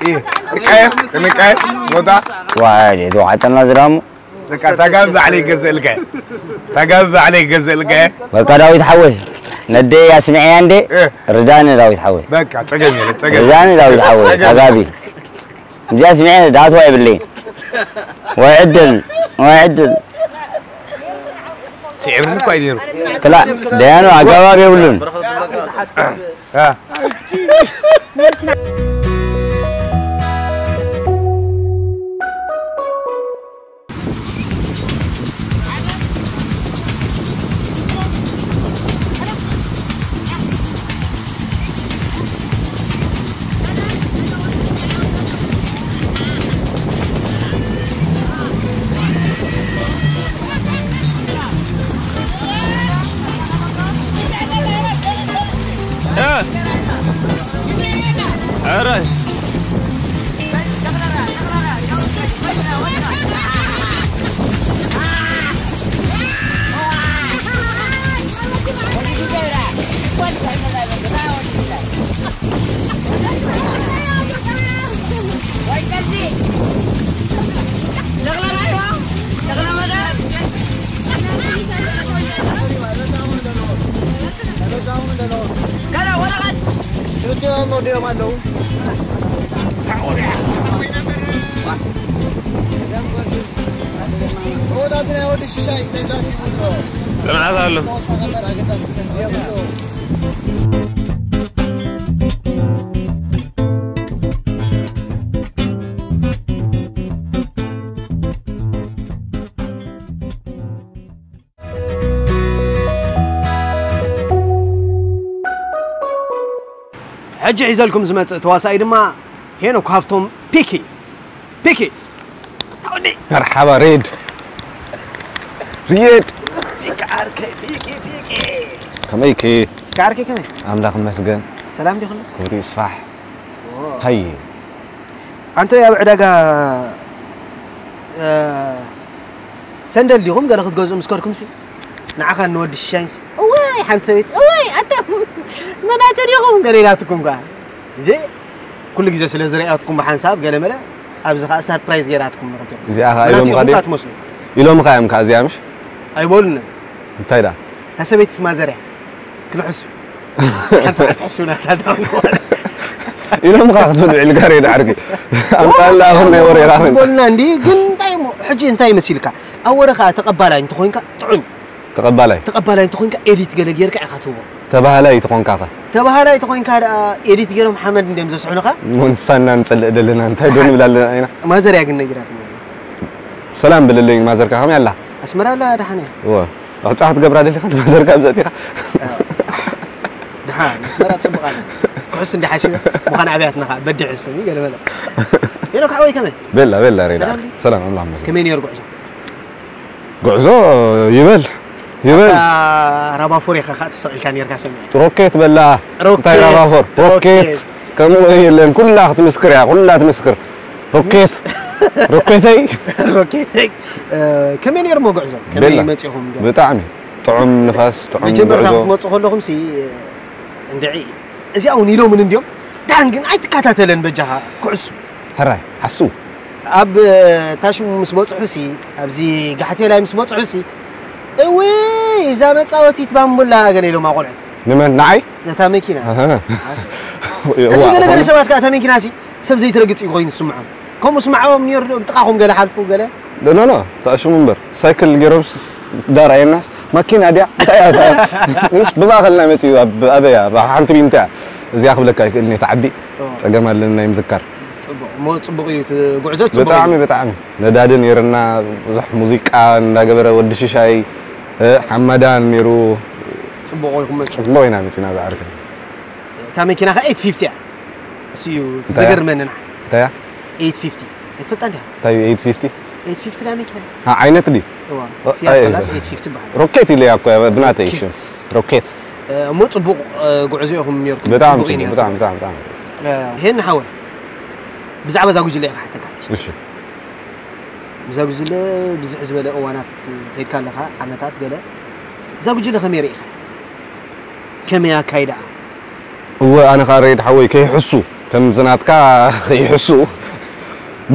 እዩ ንቃየር ንቃየር ቦታ ዋይ ዶ ሓጠና ዝራሙ በቃ ታጋቢ ባዕለይ ይገዝእልካ ታጋቢ ባዕለይ ይገዝእልካ በቃ ዳዊት ሓወይ ነደይ ኣስሚዐያ እንዴ እ። ርዳኒ ዳዊት ሓወይ በቃ ጸገም የለ ጸገም ርዳኒ ዳዊት ሓወይ ተጋቢ እንጂ ኣስሚዐ ዳትዋ የብለይን ወይ ዕድል ወይ ዕድል ስዒርኒ እኳ እዩ ነይሩ ክላ ደያኑ ኣገባብ የብሉን እ። ጽንዓት ኣሎ። ሕጂ ሒዘልኩም ዝመጽእ ተዋሳኢ ድማ ሄኖክ ሃፍቶም ፒኪ ፒኪ ታውዲ መርሓባ ሬድ ሪድ ፒኪ ዓርከይ ፒኪ ፒኪ ከመይኪ ፒኪ ዓርከይ ከመይ ኣምላኽ ይመስገን ሰላም ዲኹም ክብሪ ይስፋሕ ሃይ ኣንተ ኣብ ዕዳጋ እ፣ ሰንደል ዲኹም ገለ ክትገዝኡ ምስ ከድኩምሲ ንዓኻ ንወዲ ሽሻይንሲ እወይ ሓንቲ ሰበይቲ እወይ ኣታ መናተ ዲኹም ገለ ኢላትኩም ከኣ እዚ ኩሉ ግዜ ስለ ዝረኣያትኩም ብሓንሳብ ገለ መለ ኣብዚ ከኣ ሰርፕራይዝ ገይራትኩም ንኽልቲኹም እዚኣ ከኣ ኢሎም መናተ ኢኹም ድዮም? ከኣ ትመስሉ ኢሎም ከኣ እዮም ከኣ እዚኣ ምሽ ኣይበሉን እንታይ ዳ እታ ሰበይትስ ማዘርያ ክንሕሱ ሓንቲ ሓንቲ ሕሱና ታታውን ኢሎም ከኣ ክትብል ውዒልካ ሬድ ዓርኪ ኣምፃላ ኣኹም ናይ ወሬ ራኽን ዝበሉና እንዲ ግን እንታይ እሞ ሕጂ እንታይ መሲልካ ኣብ ወረኻ ተቐባላይ እንተኾይንካ ጥዑም ተቐባላይ ተቐባላይ እንተኾይንካ ኤዲት ገለ ጌርካ ኢኻ ትህቦ ተባሃላይ ተኾንካ ኸ ተባሃላይ ተኾይንካ ደኣ ኤዲት ገይሮም ሓመድ እንዲዮም ዘስሑልኻ ንሳና ንጸልእ ደለና እንታይ ዶ ንብል ኣለና ኢና ማዘርያ ግን ነጊራት ሰላም ብልለይ ማዘርካ ከመይ ኣላ ኣስመራ ኣላ ደሓን እያ እወ ኣሕጻ ክትገብራ ደሊኻ ንማዘርካ ብዘእቲኻ ድሓ መስመራ ጽቡቕ ኣለ ክሕስ እንዲ ሓሲበ ምዃን ኣብያትና ኸዓ በዲሕ ሕሰብ ገለ በለ የሎ ከዓ ወይ ከመይ ቤላ ቤላ ሬዳ ሰላም ድዩ? ሰላም ኣምላኽ መስገን ከመይ ነይሩ ጉዕዞ ጉዕዞ ይበል ይበል ኣታ ራባፎር ኢኻ ከዓ ተሰቒልካ ነይርካ ሰሚዐ ሮኬት በላ ሮኬት፣ እንታይ ራባፎር ሮኬት። ሮኬት ከምኡ የለን ኩላ ክትምስክር እያ ኩላ ትምስክር ሮኬት ሮኬተይ ሮኬተይ እ፣ ከመይ ነይርሞ ጉዕዞ ከመይ ቤላ። መፂኹም ዶ? ብጣዕሚ ጥዑም ንፋስ ጥዑም መጀመርታ ጉዕዞ ክትመፁ ከለኹም ሲ እንድዒ እዚኣ እውን ኢሎምን እንዲዮም ዳን ግን ኣይትከታተለን በጃኻ ኩዕሱ ሕራይ ሓሱ ኣብ ታሽሙ ምስ በፅሑ ሲ ኣብዚ ጋሕቴላይ ምስ በፅሑ ሲ እውይ እዛ መፃወቲት ባምቡላ ገለ ኢሎም ኣቆልዑ ንመን ንዓይ ነታ መኪና ኣሃ። ሕጂ ገለገለ ሰባት ከዓ እታ መኪና ሲ ሰብ ዘይትረግፅ እዩ ኮይኑ ዝስምዖም ከምኡ ስምዓዎም ነይሩ ዶ ብጥቓኹም ገለ ሓልፉ ገለ ኖ ኖ ተኣሽሙ እምበር ሳይክል ገይሮም ዳር ኣየናስ ማኪና ድያ እንታይ እያ ምስ ብማእኸልና መፅኡ ኣብ ኣበያ ሓንቲ ቢንታ እዚኣ ክብለካ ይክእል እኔ ተዓቢ ጸገም ኣለኒ ናይ ምዝካር ጽቡቕ እሞ ጽቡቕ እዩ እቲ ጉዕዞ ጽቡቕ እዩ ብጣዕሚ ብጣዕሚ ነዳዲ ነይርና ብዙሕ ሙዚቃ እንዳገበረ ወዲ ሽሻይ ሓማዳን ነይሩ ጽቡቕ ኢኹም መጽ ጽቡቕ ኢና መፂና ዝዓርፍ እታ መኪና ከ ኤት ፊፍቲ እያ እሱ እዩ እንታይ እያ? ዝገርመኒ ንዓ እንታይ እያ? ኤት ፊፍቲ ኣይትፈልጣ እንዲያ እንታይ እዩ ኤት ፊፍቲ ኤት ፊፍቲ ናይ መኪና ዓ- ዓይነት ድዩ እዋ ኦ፣ ፊያት ኣይ- ከላስ ኤት ፊፍቲ በሃል ሮኬት ኢለያ እኮ ብናተይ ሽም ሮኬት እ፣ እሞ ጽቡቕ እ፣ ጉዕዞ ኢኹም ነርኩም ብጣዕሚ ጽቡቕ እዩ ጽቡቅ ነይሩ። ብጣዕሚ ብጣዕሚ ብጣዕሚ እ፣ ሄን ሓወ ብዛዕባ እዛ ጉጅለ ኢኻ ሓተካ እሺ ብዛ ጉጅለ ብዝሕ ዝበለ እዋናት ከይድካ ኣለኻ ዓመታት ገለ እዛ ጉጅለ ከመይ ርኢኻ ከመይ ኣካይዳ እወ ኣነ ኻኣ ሬድ ሓወይ ከይሕሱ ከምዚ ናትካ ከይሕሱ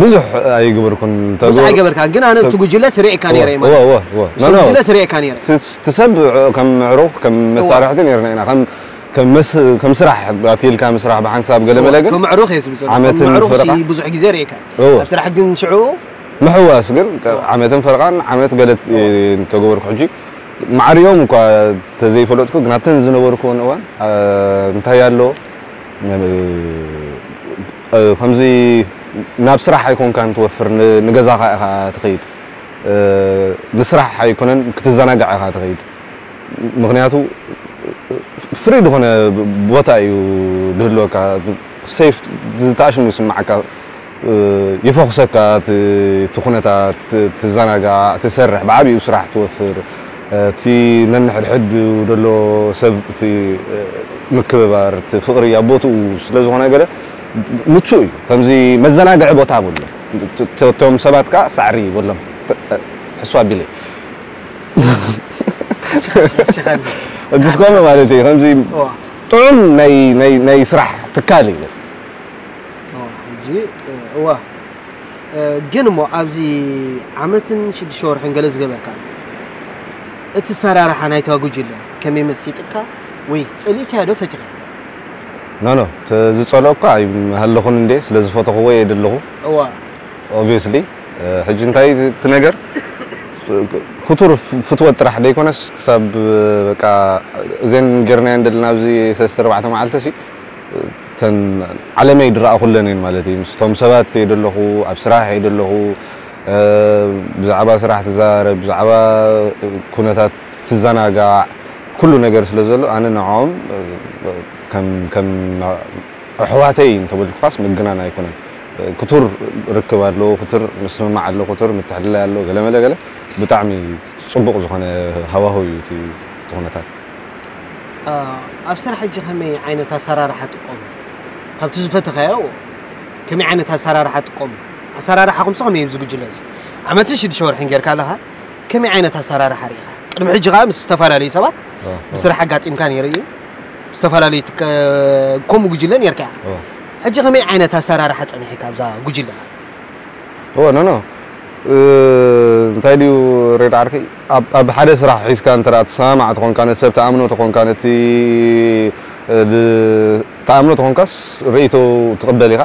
ብዙሕ ኣይግበርኩን ብዙሕ ኣይገበርካን ግን ኣነ እቲ ጉጅለ ስርኤካ ነይረ ማለት እወ እወ እወ እቲ ጉጅለ ስርኤካ ነይረ እቲ ሰብ ከም ምዕሩኽ ከም መሳርሕቲ ነይርና ኢና ከም ከም መስ ከም ስራሕ ኣትልካ ምስራሕ ብሓንሳብ ገለ መለ ግን ከም ምዕሩኽ እየ ዝብል ዘለኹ ዓመትን ምዕሩኽ ፈረቓ ብዙሕ ግዜ ርኤካ ኣብ ስራሕ ግን ሽዑ ምሕዋስ ግን ዓመትን ፈረቓን ዓመት ገለ ተገበርኩ ሕጂ ማዕሪኦም እኳ ተዘይፈለጥኩ ግን ኣብተን ዝነበርኩ እዋን እንታይ ኣሎ ከምዚ ናብ ስራሕ ኣይኮንካን ትወፍር ንገዛኻ ኢኻ ትኸይድ ንስራሕ ኣይኮነን ክትዘናጋዕ ኢኻ ትኸይድ ምኽንያቱ ፍሪ ዝኾነ ቦታ እዩ ዝህልወካ ሴፍ ዝተኣሽሙ ይስምዓካ ይፈኹሰካ እቲ ኩነታት ትዘናጋዕ ትሰርሕ ብዓብኡ ስራሕ ትወፍር እቲ ነንሕድሕድ ዘሎ ሰብ እቲ ምክብባር እቲ ፍቕሪ ኣብ ቦትኡ ስለ ዝኾነ ገለ ምቹእ እዩ ከምዚ መዘናግዒ ቦታ በሎ እቶም ሰባት ከዓ ሳዕሪ በሎም ሕሱ ኣቢለይ እጅስኮመ ማለት እዩ ከምዚ ጥዑም ናይ ስራሕ ትካል እዩ እዋ ግን እሞ ኣብዚ ዓመትን ሽዱሽተ ወርሕን ገለ ዝገበርካ እቲ ሰራርሓ ናይታ ጉጅለ ከመይ መሲጥካ ወይ ጸሊእካዮ ዶ ፈቲኻ ኖ ኖ ዝጸልኦ እኳ ኣይሃለኹን እንዴ ስለ ዝፈተኽዎ እየ ደለኹ እዋ obviously ሕጂ እንታይ እቲ ነገር ክቱር ፍትወት ጥራሕ ደይኮነስ ክሳብ በቃ እዘን ጌርናየን ደለና ኣብዚ ሰለስተ ኣርባዕተ መዓልቲ ሲ ተን ዓለመይ ድረኣኹለን እየን ማለት እዩ ምስቶም ሰባት እየ ደለኹ ኣብ ስራሕ እየ ደለኹ ብዛዕባ ስራሕ ትዛረብ ብዛዕባ ኩነታት ትዘናጋዕ ኩሉ ነገር ስለ ዘሎ ኣነ ንዕኦም ከም ከም ኣሕዋተይ እንተበልኩኻስ ምግናን ኣይኮነን ክቱር ርክብ ኣሎ ክቱር ምስምማዕ ኣሎ ክቱር ምትሕልላይ ኣሎ ገለመለ ገለ ብጣዕሚ ፅቡቕ ዝኾነ ሃዋህው እዩ እቲ ኩነታት ኣብ ስራሕ ሕጂ ከመይ ዓይነት ኣሰራርሓ ትጥቀሙ ካብቲ ዝፈተኻዮ ከመይ ዓይነት ኣሰራርሓ ትጥቀሙ ኣሰራርሓኹምሲ ከመይ እዩ ዝጉጅለ ዓመትን ሽዱሽተ ወርሕን ጌርካ ኣለኻ ከመይ ዓይነት ኣሰራርሓ ርኢኻ? ቅድሚ ሕጂ ከኣ ምስ ዝተፈላለዩ ሰባት ኦ፣ ኦ። ብስራሕ ኣጋጢምካ ነይሩ እዩ። ዝተፈላለዩ ትከ-፣ ከምኡ ጉጅለ ነይርካ ኢኻ። ኦ። ሕጂ ከመይ ዓይነት ኣሰራርሓ ጸኒሕካ ኣብዛ ጉጅለ? ኦ፣ ኖ፣ ኖ። እ፣ እንታይ ድዩ ሬድ ዓርኪ? ኣብ፣ ኣብ ሓደ ስራሕ ሒዝካ እንተ ደኣ ትሰማማዕ ተኾንካ፣ ነቲ ሰብ ትኣምኖ ተኾንካ፣ ነቲ፣ እ፣ ድ-፣ ትኣምኖ ተኾንካስ ርእይቶ ትቕበል ኢኻ።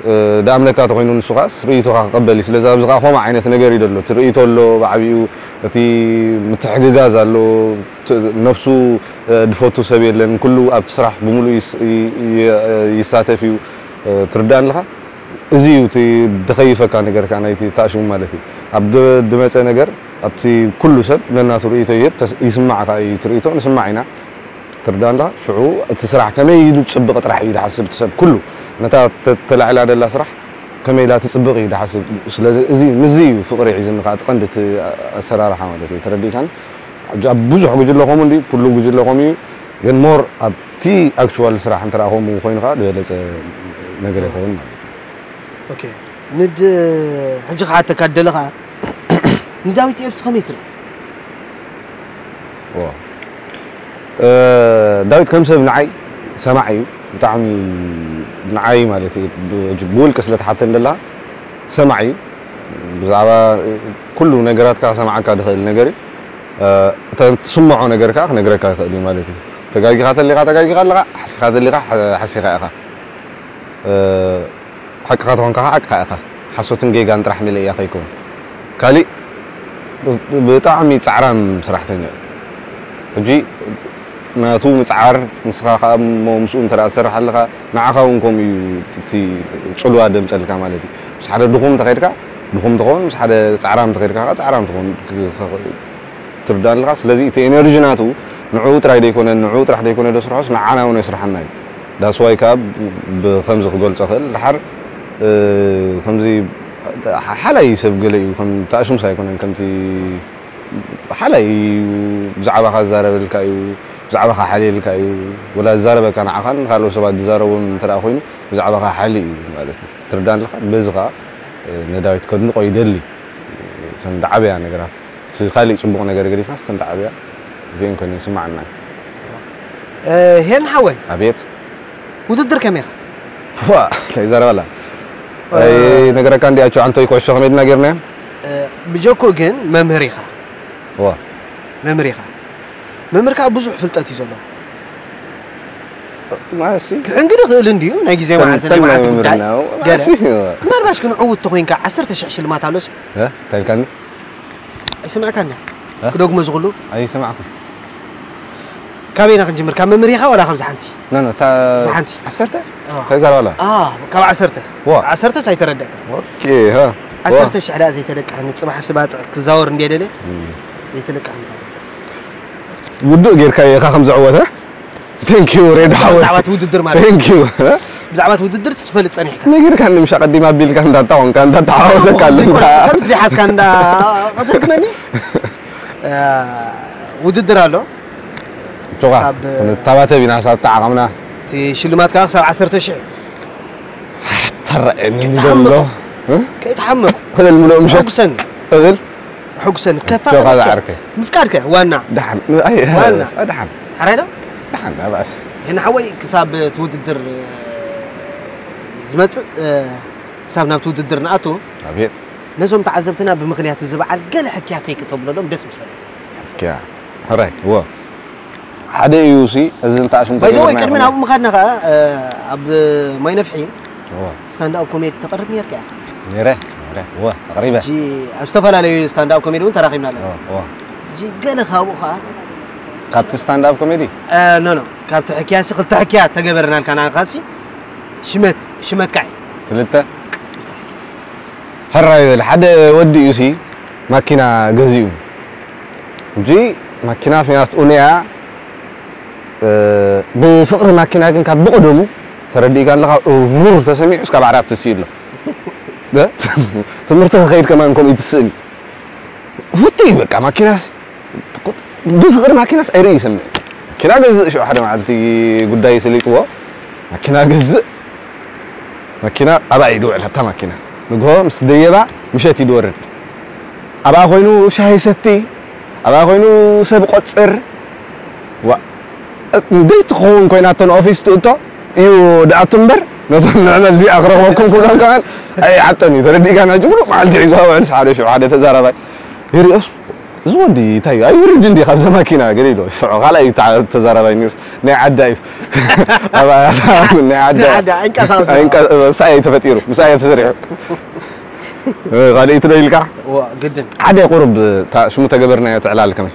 እ፣ ድኣምነካ ተኾይኑ ንሱ ኸኣስ ርእይቶኻ ክቕበል እዩ። ስለዚ ኣብዚ ኸኣ ከምኡ ዓይነት ነገር እዩ ዘሎ። እቲ ርእይቶ ኣሎ ብዓቢኡ፣ እቲ ምትሕግጋዝ ኣሎ። ት-፣ ነፍሱ፣ እ፣ ድፈቱ ሰብ የለን። ኩሉ ኣብቲ ስራሕ ብምሉእ ይስ-፣ ይ-፣ ይ-፣ ይሳተፍ እዩ። እ፣ ትርዳእ ኣለኻ? እዚ እዩ እቲ ደኸይፈካ ነገር ከኣ ናይቲ ተኣሽሙ ማለት እዩ። ኣብ ድ-፣ ድመጸ ነገር ኣብቲ ኩሉ ሰብ ነናቱ ርእይቶ ይህብ፣ ተስ-፣ ይስማዕ ከኣ እዩ። እቲ ርእይቶ ንስማዕ ኢና። ትርዳእ ኣለኻ? ሽዑ እቲ ስራሕ ከመይ ኢሉ ዝጽብቕ ጥራሕ እዩ ዝሓስብ እቲ ሰብ ኩሉ። ነታ ተ-፣ ተላዒላ ደላ ስራሕ ከመይ ኢላ ትጽብቕ እዩ ዝሓስብ። ስለዚ እዚ፣ ምስዚ እዩ ፍቕሪ ሒዝኒ ከኣ እቲ ቀንዲ እቲ ኣሰራርሓ ማለት እዩ። ተረዲእካኒ? ሕጂ ኣብ ብዙሕ ጉጅለ ከምኡ እንድዩ፣ ኩሉ ጉጅለ ከምኡ እዩ። ግን ሞር ኣብቲ ኣክቹዋል ስራሕ እንተ ደኣ ከምኡ ኮይኑ ከኣ ዝበለጸ ነገር ይኸውን ማለት እዩ። ኦኬ። ንድ-፣ ሕጂ ክሓተካ ደለ ከኣ ንዳዊት ኤብስ ከመይ ትርኢ? ዋ። እ፣ ዳዊት ከም ሰብ ንዓይ ሰማዒ እዩ። ብጣዕሚ ንዓይ ማለት እዩ። ብ-፣ ብውልቂ ስለ ትሓተኒ ደላ ሰማዒ እዩ። ብዛዕባ ኩሉ ነገራትካ ክሰምዓካ ዝኽእል ነገር እዩ። እ፣ እተ-፣ ትስምዖ ነገር ከኣ ክነግረካ ይኽእል እዩ ማለት እዩ። ተጋጊኻ ተሊኻ ተጋጊኻ ኣለኻ፣ ሓሲኻ ተሊኻ ሓ-፣ ሓሲኻ ኢኻ። እ፣ ሓቅኻ ተኾንካ ከዓ ሓቅኻ ኢኻ። ሓሶትን ጌጋን ጥራሕ መለያ ከይከውን። ካሊእ ብ-፣ ብጣዕሚ ጻዕራም ሰራሕተኛ እዩ። ሕጂ ናቱ ምጽዓር፣ ንስኻ ከዓ እሞ ምስኡ እንተ ደኣ ትሰርሕ ኣለኻ፣ ንዓኻ እውን ከምኡ እዩ እቲ ጽልዋ ደምጸልካ ማለት እዩ። ምስ ሓደ ድኹም እንተኸይድካ፣ ድኹም ትኸውን፣ ምስ ሓደ ጻዕራም እንተኸይድካ ከዓ ጻዕራም ትኸውን። ትርዳእ ኣለኻ? ስለዚ እቲ ኤነርጂ ናቱ ንዕኡ ጥራይ ደይኮነ፣ ንዕኡ ጥራሕ ደይኮነ ደስርሖስ ንዓና እውን የስርሓና እዩ። ዳስዋይ ከዓ ብኸምዚ ክገልጾ ክእል። ድሓር፣ እ፣ ከምዚ ሓ-፣ ሓላይ ሰብ ገለ እዩ፣ ከም ተኣሽሙስ ኣይኮነን፣ ከምቲ ሓላይ እዩ፣ ብዛዕባኻ ዝዛረበልካ እዩ፣ ብዛዕባኻ ሓልየልካ እዩ፣ ወላ ዝዛረበካ ንዓኻን ንኻልኦት ሰባት ዝዛረቦም እንተ ደኣ ኮይኑ ብዛዕባኻ ሓሊ እዩ ማለት እዩ። ትርዳእ ኣለኻ? በዚ ኸዓ፣ እ፣ ንዳዊት ከድንቖ ይደሊ። እተን ዝዓበያ ነገራት፣ እቲ ካሊእ ጽቡቕ ነገር ገዲፍና፣ እተን ዝዓበያ እዚአን ኮይነን ይስምዓና። እ፣ ሄን ሓወይ፣ ኣቤት። ውድድር ከመይ ኢኻ? ዋ፣ እንታይ ይዛረባላ? እ፣ ኣይ፣ ነገረካ እንዲ ኣቸው ዓንቶይ ኩዕሾ ከመይ ድና ጌርናዮ? እ፣ ብጀኮ ግን መምህር ኢኻ። ዋ። መምህር ኢኻ። መምህር ከዓ ብዙሕ ፍልጠት እዩ ዘለዎ። ማሲ። ክሕንግድ ይኽእል እንድዩ፣ ናይ ግዜ ከም-፣ መዓልቲ፣ ናይ ከም መዓልቲ መምህር ጉዳይ። ነው። ገለ። ማሲ። ምናልባሽ ግን ዕዉት ተኾይንካ ዓሰርተ ሽሕ ሽልማት ኣሎስ? እ? እንታይ ኢልካኒ? ኣይሰማዕካን? እ? ክደግሞ ዝኽእሉ? ኣይሰማዕኩን። ካበይና ክንጅምር? ካብ መምህር ኢኻ ወላ ካብዚ ሓንቲ? ኖ፣ ኖ፣ እታ እዛ ሓንቲ? ዓሰርተ? ኣዎ። እንታይ ዛረባላ? ኣ፣ ካብ ዓሰርተ። ዋ። ዓሰርተስ ኣይተረደእካ። ኦኬ፣ ሃ። ዓሰርተ ሽሕ ደኣ ዘይተለቅሐኒ፣ ጽባሕ ስባጽዕ ክዛወር እንድየ ደልየ። ዘይተለቅሐኒ። ውዱእ ጌርካ ኢኻ ከም ዝዕወተ። Thank you፣ ሬድ ሓወይ። ብዛዕባ እቲ ውድድር ማለት እዩ። Thank you። ብዛዕባ እቲ ውድድር ትፈልጥ ጸኒሕካ። ነጊርካኒ፣ ምሽ ኣቐዲም ኣቢልካ እንዳታ ኾንካ፣ እንዳተሓዋወሰካ ኣለና። ከምዚ ሓዝካ እንዳ ቀተልክመኒ? እ፣ ውድድር ኣሎ። ቶኻ፣ ክሳብ፣ ክንተባተብ ኢና፣ ክሳብ ተዓቐምና። እቲ ሽልማት ከዓ ክሳብ ዓሰርተ ሽሕ እዩ። ተረኣየኒ ተሓመቕ። ዘሎ። እ? ከይተሓመቕ። ክብል ምሉእ ምሸት። ሕጉሰኒ። ክብል? ሕጉሰኒ። ከፋ ቶኻ ከበኪ። ዝዓርከ። ምፍቃድከ ዋና። ደሓን። ኣይ፣ ዋና። ደሓን። ሕራይ ዶ? ደሓን፣ ኣባእስ። ሄና ሓወይ፣ ክሳብ እቲ ውድድር፣ እ፣ ዝመጽእ፣ እ፣ ክሳብ ናብቲ ውድድር ንኣቱ፣ ኣቤት። ነዞም ተዓዘብትና ብምኽንያት እዚ በዓል ገለ ሕክያ ፌክ ተብለሎም ደስ ምስ በለ። ሕክያ። ሕራይ፣ እወ። ሓደ እዩ ሲ፣ እዚ እንተ ኣሽሙ ባይ ዘ ወይ፣ ተጀመርና ቅድሚ ይኾን? ናብኡ ምኻድና ኸኣ፣ እ፣ ኣብ ማይ ነፍሒ እወ። ስታንድ ኣፕ ኮሜዲ ተቕርብ ነርካ ኢኻ። ነይረ፣ ነይረ፣ እወ፣ ኣቕሪበ። ሕጂ ኣብ ዝተፈላለዩ ስታንድ ኣፕ ኮሜዲ እውን ተራኺብና ኣለና። እወ፣ እወ። ሕጂ ገለ ካብኡ ኸኣ ካብቲ ስታንድ ኣፕ ኮሜዲ? እ፣ ኖ፣ ኖ፣ ካብቲ ሕክያ ሲ ክልተ ሕክያ ተገበረናልካ ናኻ ሲ ሽመት፣ ሽመትካ እዩ። ክልተ? ሕራይ በል፣ ሓደ ወዲ እዩ ሲ ማኪና ገዚኡ። ሕጂ ማኪና ፊያት ኡንያ፣ እ፣ ብፍቕሪ ማኪና ግን ካብ ብቐደሙ ተረዲእካ ኣለኻ፣ እውር ተሰሚዑስ ካብ ዓራት ትስኢ ኣሎ። እ? ትምህርቲ ክኸይድ ከማን ከምኡ ይትስእን እዩ። ፍቱ እዩ በቃ ማኪናስ። ብፍቕሪ ማኪናስ ኣይርኢ ይሰምዕ። ማኪና ገዝእ ሽዑ ሓደ መዓልቲ ጉዳይ ስሊጥዎ። ማኪና ገዝእ። ማኪና ኣብኣ እዩ ድውዕል፣ ኣብታ ማኪና። ንግሆ ምስ ደየባ ምሸት እዩ ድወርድ። ኣብኣ ኮይኑ ሻሂ ሰቲ፣ ኣብኣ ኮይኑ ሰብ ቆጽር። ዋ፣ እንደይ ትኸውን ኮይና እቶን ኦፊስ ትእቶ እዩ ድኣቱ እምበር፣ ነቶም ንዕመብ እዚኣ ክረኽበኩም ክብሎም ከማን ኣይዓጠን እዩ። ተረዲእካ? ናይ ሙሉእ መዓልቲ ሒዝዋ ውዕል ሓደ ሽዑ ሓደ ተዛራባይ ይሪኦስ፣ "እዚ ወዲ እንታይ እዩ? ኣይውርድ እንዲ ካብዛ ማኪና?" ገለ ኢሎ። ሽዑ ካልኣይ ተዓ-፣ ተዛራባይ ነይሩ። ናይ ዓዳ እዩ። ኣብኣ ናይ ዓዳ። ናይ ዓዳ፣ ኣይንቀሳቐስ። ኣይንቀ-፣ ምሳይ ተፈጢሩ፣ ምሳይ ተሰሪሑ። እ፣ ካልኣይቲ ዶ ኢልካ? እዋ፣ ግድን። ሓደ ቁሩብ፣ እታ ሽሙ ተገበርናዮ ትዕላል ከመይ?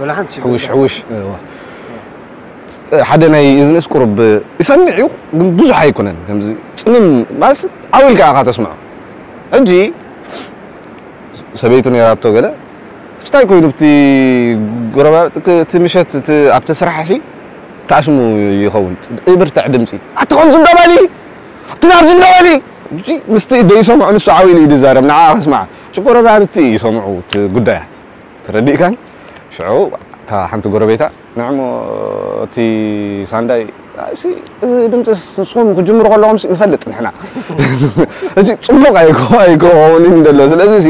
ወላ ሓንቲ ሽግር ሕውሽ፣ የለን። ሕውሽ፣ እዋ። ሓደ ናይ እዝንስ ቁሩብ ይሰምዕ እዩ፣ ግን ብዙሕ ኣይኮነን። ከምዚ ጽምም ማለትስ ዓው ኢልካ ኢኻ ተስምዖ። ሕጂ ሰበይቱ ነይራቶ ገለ፣ እንታይ ኮይኑ ብቲ ጎረባ-፣ እቲ ምሸት እቲ ኣብቲ ስራሕሲ ተኣሽሙ ይኸውን። ይብርትዕ ድምጺ። "ኣቲ ከምዚ እንዶ በሊ፣ ኣቲ ናብዚ እንዶ በሊ!" ሕጂ ምስቲ ደይሰምዖ ንሱ ዓው ኢሉ እዩ ዝዛረብ፣ ንዓኣ ከስምዓ። ሕጂ ጎረባብቲ ይሰምዑ እቲ ጉዳያት። ተረዲእካን? ሽዑ እታ ሓንቲ ጎረቤታ፣ "ንዕሞ እቲ ሳንዳይ፣ እሲ፣ እዚ ድምፂስ ንስኹም ክጅምሩ ከለኹም ሲ ንፈልጥ ንሕና። ሕጂ ፅቡቕ ኣይኮ-፣ ኣይኮንን ደሎ። ስለዚ ሲ፣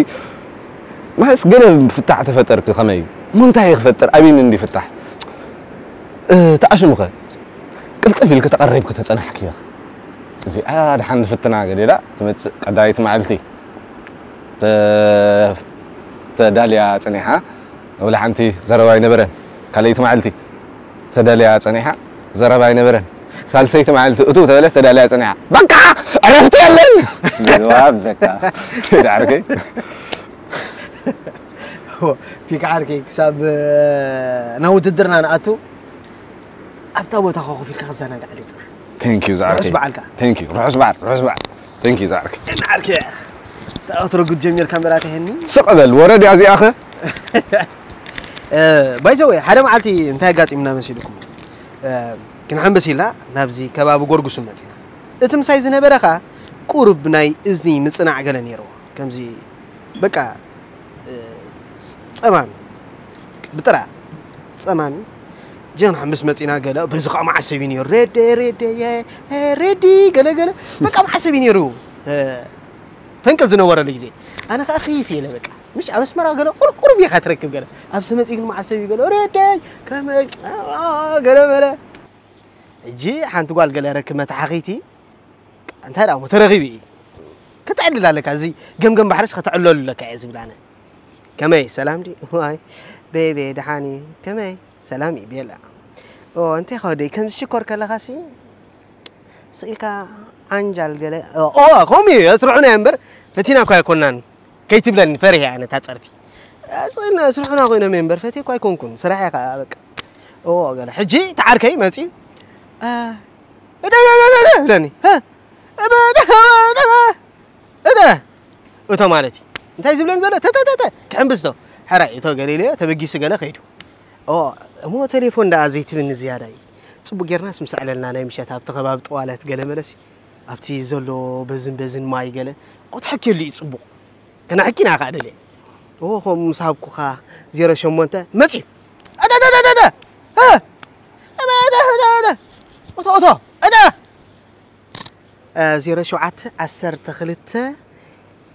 ማለትስ ገለ ፍታሕ ተፈጠርክ ከመይ? እሞ እንታይ ክፈጥር? ኣበይን እንዲ ፍታሕ?" እ፣ ተኣሽሙኸ? ቅልጥፍ ኢልክ ተቐሪብክ ተጸናሕክ ኢኻ። እዚኣ ደሓን ንፍትና ገለ ኢላ ትመጽእ ቀዳመይቲ መዓልቲ። ተ-፣ ተዳልያ ጸኒሓ፣ ወላ ሓንቲ ዘረባ ኣይነበረን። ካልኣይቲ መዓልቲ ተዳልያ ጸኒሓ፣ ዘረባ ኣይነበረን። ሳልሰይቲ መዓልቲ እቱ ተበለት ተዳልያ ጸኒሓ። በቃ ዕረፍቲ የለን! ዝዋብ በቃ። ዳዕርከይ። ፒክ ዓርከይ ክሳብ፣ ናብ ውድድርና ንኣቱ ኣብታ ቦታ ኮፍ ኢልካ ክዘናጋዕ ደይ ጽናሕ። Thank you ዝዓርከይ። ርሑስ በዓልካ። Thank you። ርሑስ በዓል፣ ርሑስ በዓል። Thank you ዝዓርከይ። እና ዓርከይ፣ ተኣትሮ ጉድ ጀሚርካ እምበር ኣትሄኒ። ስቕ በል፣ ወረ ድያ እዚኣኸ? እ፣ by the way፣ ሓደ መዓልቲ እንታይ ኣጋጢምና መሲልኩም? እ፣ ክንሕምብስ ኢልና ናብዚ ከባቢ ጎርጉሱ መጺና። እቲ ምሳይ ዝነበረ ኸኣ ቁሩብ ናይ እዝኒ ምጽናዕ ገለ ነይርዎ። ከምዚ በቃ፣ እ፣ ጸማሚ፣ ብጥራ ጸማሚ፣ ጀን ሓምስ መጺና ገለ፣ በዚ ኸኣ መዓሰቢ ነይሩ። ሬደ፣ ሬደ፣ የ-፣ እ፣ ሬዲ፣ ገለ፣ ገለ፣ በቃ መዓሰቢ ነይሩ። እ፣ ፈንቅል ዝነበረሉ ግዜ። ኣነ ኸኣ ክይፍ ኢለ በቃ። ምሽ ኣብ ኣስመራ ገለ ቁር-፣ ቁሩብ ኢኻ ትረክብ ገለ። ኣብዚ መጺኡ ግን መዓሰቢ ገለ፣ ሬደይ፣ ከመይ፣ ኣ፣ ገለ በለ። ሕጂ ሓንቲ ጓል ገለ ረክብ መተሓኺቲ፣ እንታይ ደኣ እሞ ተረኺቡ እዩ። ከተዕልል ኣለካ፣ እዚ ገምገም ባሕርስ ከተዕልለሉ ኣለካ እየ ዝብል ኣነ። ከመይ፣ ሰላም ድዩ? ዋይ፣ ቤቤ፣ ደሓን እዩ። ከመይ፣ ሰላም እዩ፣ ቤላ። ኦ፣ እንታይ ኸ ወደይ፣ ከምዚ ሽኮር ከለኻሲ፣ ስቕ ኢልካ ዓንጃል ገለ። ኦ፣ ኦ፣ ከምኡ እዩ፣ ኣስርሑና እምበር፣ ፈቲና እኳ ኣይኮናን። ከይትብለኒ ፈሪሐ ኣነ እታ ጸርፊ። ኣስርሑና ኮይኖም እምበር ፈትየ እኮ ኣይኮንኩን። ስራሕ እየ ከኣ በቃ። እዎ ገለ። ሕጂ እቲ ዓርከይ መጺኡ፣ እ፣ እተ፣ እተ፣ እተ፣ እተ፣ እተ፣ እብለኒ። ሀ? እበ፣ እተ፣ እተ፣ እተ፣ እተ። እቶ ማለት እዩ። እንታይ ዝብለኒ ዘሎ? ተ፣ ተ፣ ተ፣ ተ። ክሕምብስ ዶ? ሕራይ፣ እቶ ገለ ኢለዮ፣ ተበጊሱ ገለ ከይዱ። እዎ፣ እሞ ቴሌፎን ደኣ ዘይትብኒ ዝያዳ እዩ። ጽቡቕ ጌርናስ ምስ ኣዕለልና ናይ ምሸት ኣብቲ ከባቢ ጠዋለት ገለ መለሲ። ኣብቲ ዘሎ በዝን በዝን ማይ ገለ፣ ክትሕክየሉ እዩ ጽቡቕ። ከነሕኪና ከኣ ደልየ። ኦ፣ ከምኡ ምስ ሃብኩኻ ዜሮ ሸሞንተ መጺኡ። ኣተ፣ ኣተ፣ ኣተ፣ ኣተ! እ! ኣተ፣ ኣተ፣ ኣተ፣ ኣተ! እቶ፣ እቶ! ኣተ! እ፣ ዜሮ ሸውዓተ፣ ዓሰርተ ክልተ፣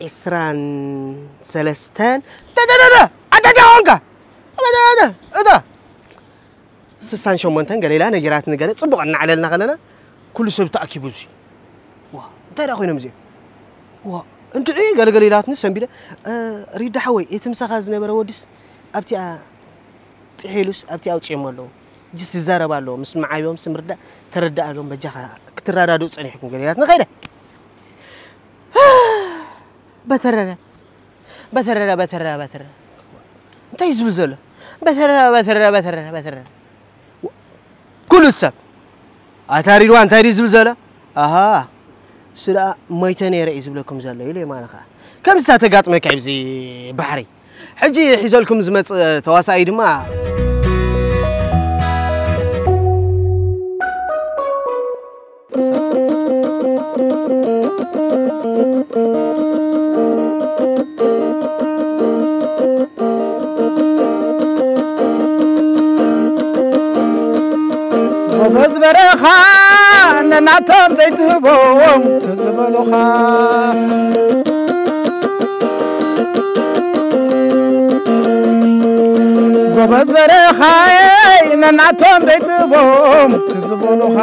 ዒስራን ሰለስተን፣ ተ፣ ተ፣ ተ፣ ተ! ኣተ፣ ኣተ፣ ኾንካ! ኣተ፣ ኣተ፣ ኣተ! ስሳን ሸሞንተን ገለ ኢላ ነጊራትኒ ገለ፣ ጽቡቕ እናዕለልና ከለና፣ ኩሉ ሰብ ተኣኪቡ እዙይ። ዋ፣ እንታይ ደኣ ኮይኖም እዚኦም? ዋ፣ እንድዒ ገለገለ ኢላትኒ ሰንቢደ፣ እ፣ ሪዳ ሓወይ፣ እቲ ምሳኻ ዝነበረ ወዲስ ኣብቲኣ ጥሒሉስ ኣብቲኣ ኣውጺኦሞ ኣለዉ። እጅስ ይዛረብ ኣለዎ፣ ምስ መዓብዮም፣ ምስ ምርዳእ ተረዳእ ኣለዎም፣ በጃኻ ክትረዳድኡ ጸኒሕኩም ገለ ኢላትኒ ከይደ። በተረረ፣ በተረረ፣ በተረረ፣ በተረረ። እንታይ እዩ ዝብል ዘሎ? በተረረ፣ በተረረ፣ በተረረ፣ በተረረ። ኩሉ ሰብ፣ ኣታ ሪድዋን እንታይ ድዩ ዝብል ዘሎ? ኣሃ፣ እሱ ደኣ ሞይተ ነይረ እዩ ዝብለኩም ዘሎ ኢሉ የማነ ኸዓ። ከምዚ ተጋጥመካ ኣብዚ ባሕሪ። ሕጂ ሒዘልኩም ዝመጽእ ተዋሳኢ ድማ ጎበዝ በረኻ ነናቶም ዘይትህቦም ትዝበሉኻ። መዝበረኻይ ነናቶም ደይትቦም ክዝበኑኻ።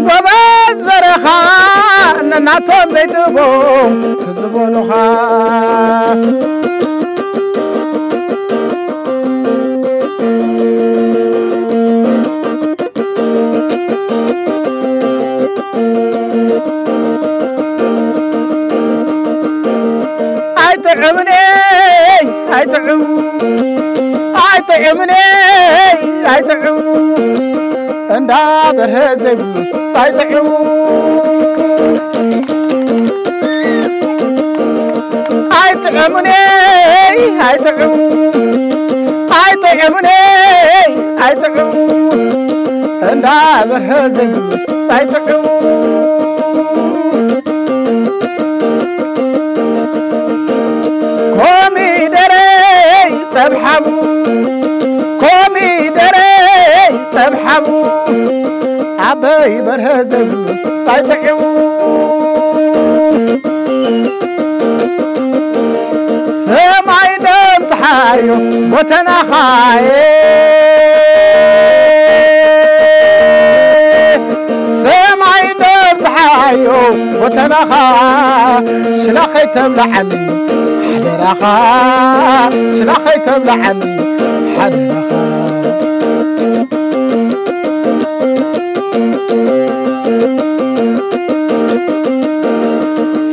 ጎበዝ በረኻ ነናቶም ደይትቦም ክዝበኑኻ። ኣይጥዕምንይ ኣይጥዕም ኣይጥዕምንይ ኣይጥዕም እንዳ በርሀ ዘይብሉስ ኣይጥዕም ኣይጥዕምንይ ኣይጥዕም ኣይጥዕምንይ ኣይጥዕም እንዳ በርሀ ዘይብሉስ ኣይጥዕም። ኮሚደረይ ጸብሓሙ ኮሚደረይ ጸብሓሙ ኣበይ በርሀ ዘይብሉስ ኣይጥዕም። ሰማይ ደም ፀሓዮ ቦተናኻየ ሰማይ ደም ፀሓዮ ቦተናኻ ሽላኸይ ተብላዓኒ ሓደራኻ ሽላኸይ ተብላዓኒ ሓደራኻ።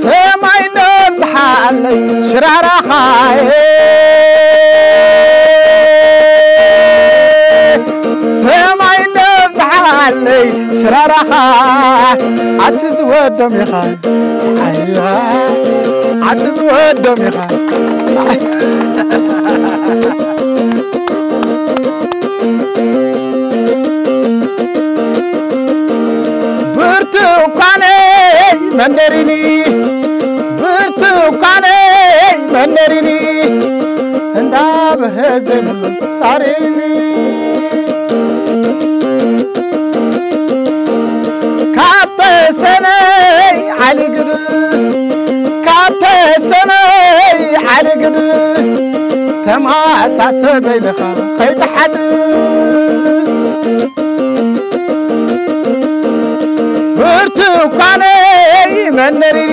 ሰማይ ደም ዝሓለይ ሽራራኻየ ሰማይ ደም ዝሓለይ ሽራራኻ ኣቲ ዝወዶም ኢኻ ኣቲ ዝወዶም ኢኻ። ብርቱኳነይ መንደሪኒ ብርቱኳነይ መንደሪኒ እንዳ በርሀ ዘይብሉ ሳሪኒ ካብ ተሰነይ ዓሊግድ ካብ ተሰነይ ዓሊግድ ተማሳሰበይ ለኻ ኸይትሓድ ብርቱኳነይ መንደሪኒ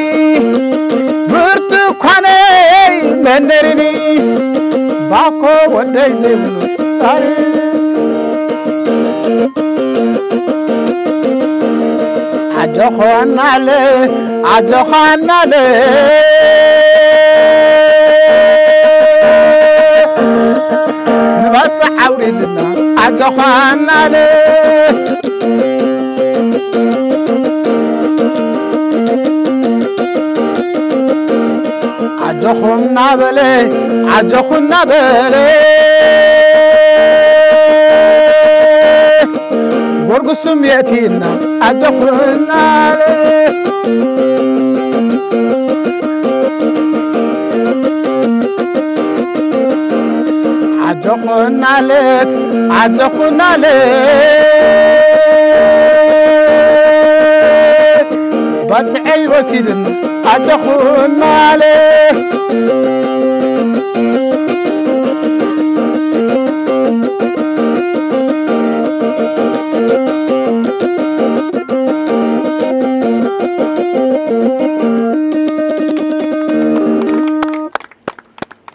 ብርቱኳነይ መንደሪኒ ባኮ ወደይ ዘይብሉ ሳሪ ኣጆኾናለ ኣጆኻናለ ንባጽዕ ኣውሪድና ኣጆኻናለ ኣጆኹም ናበለ ኣጆኹም ናበለ ጎርጉሱም የእቲና ኣጆኹም ናበለ ዓጆኹናለት ዓጆኹናለት ባጽዐይ ወሲድን ዓጆኹናለት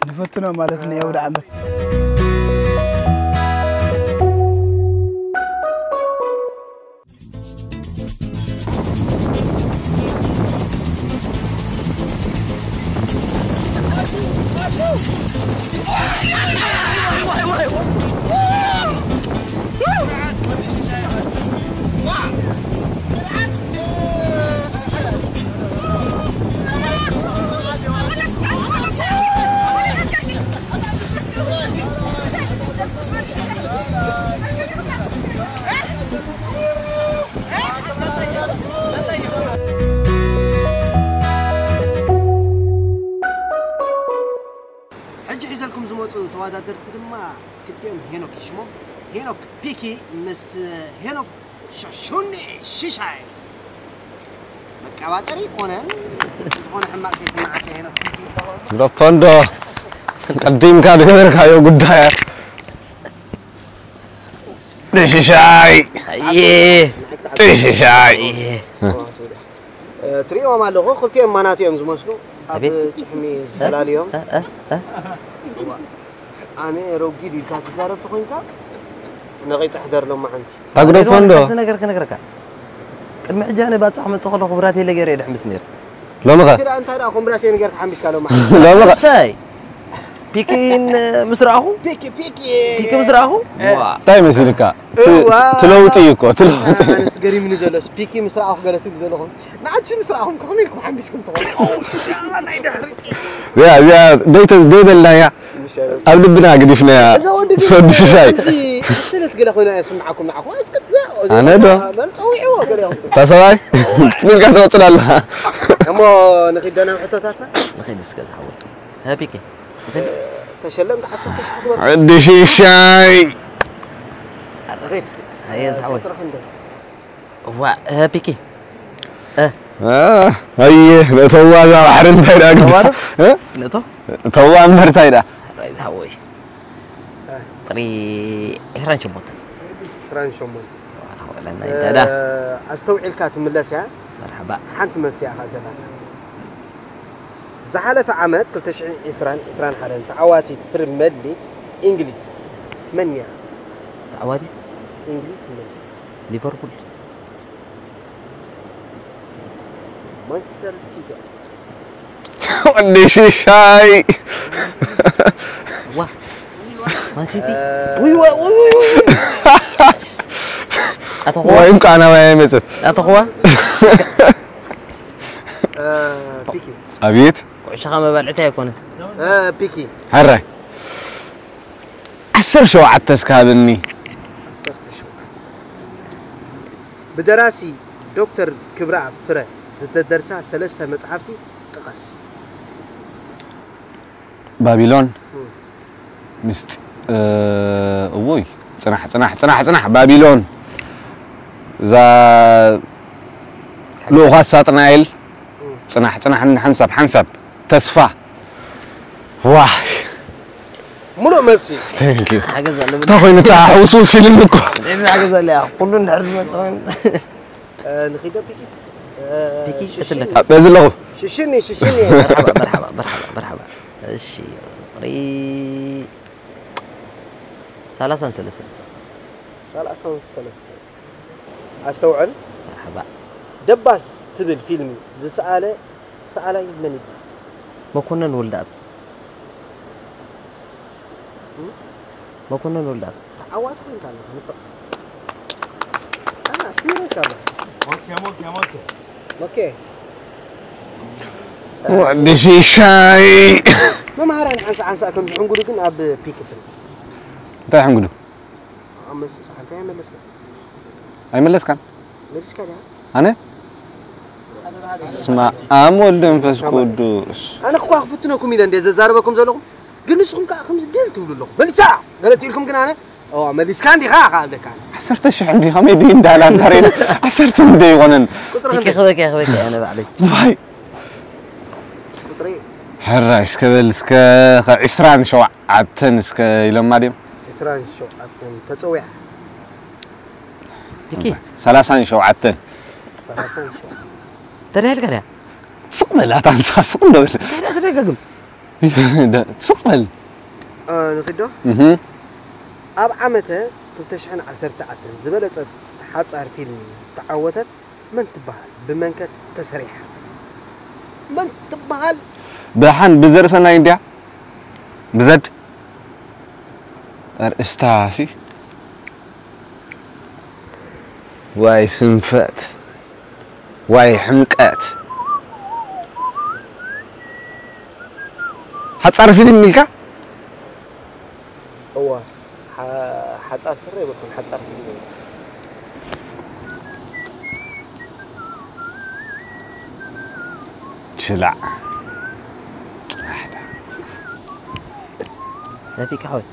ንፈትኖ ማለት ናይ ኣውደ ዓመት። ሕጂ ሒዘልኩም ዝመጹ ተወዳደርቲ ድማ ክልቲኦም ሄኖክ እዩ ሽሞም። ሄኖክ ፒኪ ምስ ሄኖክ ሸሹኒ ሽሻይ። መቀባጠሪ ይኮነን ዝኾነ ሕማቅ ከይስማዓካ ይሄ ነው። ሎፈንዶ ቀዲምካ ዝገበርካዮ ጉዳያት ድሽሻይ ኣየ ድሽሻይ ኣየ ትሪኦም ኣለኹ ክልቲኦም ማናት እዮም ዝመስሉ ኣብ ኣቤት። ጭሕሚ ዝፈላልዮም እ፣ እ፣ እ። ኣነ ረጊድ ኢልካ ትዛረብ ተኾይንካ ነቒፅ ሕደር ሎማዓንቲ ታጉደፎንዶ ነገር ክነግረካ ቅድሚ ሕጂ ኣነ ባፅሕ መፅእ ከለኹ ብራቴለ ገይረ የድሕምስ ነይሩ ሎምኸ ትዳ እንታይ ደኣ ኮምብራሴ ንገርካ ሓምቢስካ ሎማ ሎምኸ ሳይ ፒኪን ምስ ረኣኹ ፒኪ ፒኪ ፒኪ ምስ ረኣኹ ዋ እንታይ መሲልካ እዋ። ትለውጢ እዩ እኮ ትለውጢ ኣነስ ገሪምኒ ዘሎስ ፒኪ ምስ ረኣኹ ገለ ትብሉ ዘለኹም ንኣቺ ምስ ረኣኹም ከኸመይ ኢልኩም ሓምቢስኩም ትኾኑ ናይ ድሕሪት እዚኣ እዚኣ ደይተ ዘይበልናያ ኣብ ልብና ግዲፍናያ ሰዱ ሽሻይ ሰለት ገለ ኮይና እያ ስምዓኩም ንዓኹም ኣስከት ኣነ ዶ? ጸዊዕዎ ገለ ይኹም እታ ሰብኣይ ጥንቀት ትቐፅል ኣለኻ እሞ ንኺደና ሕቶታትና ንኸይድ እስከ ዝሓወል ሀ ፒኪ ተሸለምቲ ዓሰርተ ሺሕ ግበር ድሽሻይ ኣየ ዝሓወል ጥራሕ እንደ ዋ ሀ ፒኪ ኣየ ነተዋ እዛ ባሕሪ እንታይ ደኣ ግዳ ተዋ ዶ? እ? ነቶ ተዋ እምበር እንታይ ደኣ ራይ ዝሓወይ ጥሪ ዕስራን ሸሞንተን ስራን ሸሞንተ ሓወለና ይዳዳ ኣስተውዒልካ ትምለስ እያ መርሓባ ሓንቲ መልሲ እያ ዘለካ ዝሓለፈ ዓመት ክልተ ሽሕን ዕስራን ዕስራን ሓደን ተዓዋቲት ፕሪመር ሊግ እንግሊዝ መን እያ ተዓዋቲት እንግሊዝ መን ሊቨርፑል ማንቸስተር ሲቲ ወዲ ሽሻይ ዋ ማንሲቲ ውይ ዋ ውይ ውይ ውይ ኣተኹዋ ወይ እንኳ ናባይ ኣይመፅእ ኣተኹዋ ፒኪ ኣብየት ኩዕሾኻ መባልዕቲ ኣይኮነን ፒኪ ሕራይ ዓሰርተ ሸውዓተ እስካብኒ ዓሰርተ ሸውዓተ ብደራሲ ዶክተር ክብረኣብ ፍረ ዝተደርሳ ሰለስተ መፅሓፍቲ ጥቀስ ባቢሎን እም። ምስጢ እውይ ፅናሕ ፅናሕ ፅናሕ ፅናሕ ባቢሎን እዛ ልኡኻ ሳጥናኤል ፅናሕ ፅናሕ ሓንሳብ ሓንሳብ ተስፋ ዋይ ሙሉእ መልሲ thank you ሓገዝ ኣለብ እንታይ ኮይኑ ተሓውስውስ ኢልኒ እኮ ሓገዝ ኣለ ኩሉ እንድሕር ዝመፅእ ንኺደ ፒኪ ፒኪ እትለካ በዚ ኣለኹ ሽሽኒ ሽሽኒ መርሓባ መርሓባ መርሓባ መርሓባ እሺ ፅሪ ሰላሳን ሰለስን ሰላሳን ሰለስተ ኣስተውዕል መርሓባ ደባስ ትብል ፊልሚ ዝሰኣለ ሰኣላይ መን ይበሃል መኮነን ወልደኣብ መኮነን ወልደኣብ ተዓዋቲ ኮይንካ ኣለኻ ንፈ ኣስሚረካ ኣለኻ ሞኬ ሞኬ ሞኬ ኦኬ ወዲ ሽሻይ መምሃራን ሓንሳ ሓንሳ ከም ዝሕንጉዱ ግን ኣብ ፒክፍል እንታይ ሕንጉዱ ኣብ መስስ ሓንቲ ኣይመለስካ ኣይመለስካን መሊስካ ዲያ ኣነ ስማ ኣም ወልድ መንፈስ ቅዱስ ኣነ ክኳ ክፍትነኩም ኢለ እንደ ዘዛረበኩም ዘለኹም ግን ንስኹም ከዓ ከምዚ ድል ትብሉ ኣለኹም መልሳ ገለ ትኢልኩም ግን ኣነ ኦ መሊስካ እንዲኻ ከኣብለካ ዓሰርተ ሽሕ እንዲ ከመይ ድዩ እንዳላ ዛሬ ዓሰርተ እንደ ይኾነን ቁጥሪ በኪ ክንደይ ክበኪ ክበኪ ኣነ ባዕለይ ዋይ ቁጥሪ ሕራይ እስከ በል እስከ ዒስራን ሸውዓተን እስከ ኢሎማ ድዮም ዕስራን ሸውዓተን ተፀዊዓ በኪ ሰላሳን ሸውዓተን ሰላሳን ሸውዓተን ተዳሂልካ ድያ ስቕ በል ኣታ ንስኻ ስቕ እንዶ በል እንታይ ደኣ ትደጋግም ስቕ በል ንክዶ እህ ኣብ ዓመተ ክልተ ሽሕን ዓሰርተ ትሽዓተን ዝበለጸት ሓጻር ፊልም ዝተዓወተት መን ትበሃል? ብመንከ ተሰሪሓ? መን ትበሃል? ብሓን ብዘርእሰናይ እንድያ ብዘድ ኣርእስታሲ ዋይ ስንፈት ዋይ ሕምቀት ሓጻር ፊልም ኢልካ እዋ ሓ- ሓጻር ስረ ይብልኩም ሓጻር ፊልም እዩ። ችላዕ ናፊካ ሓወይ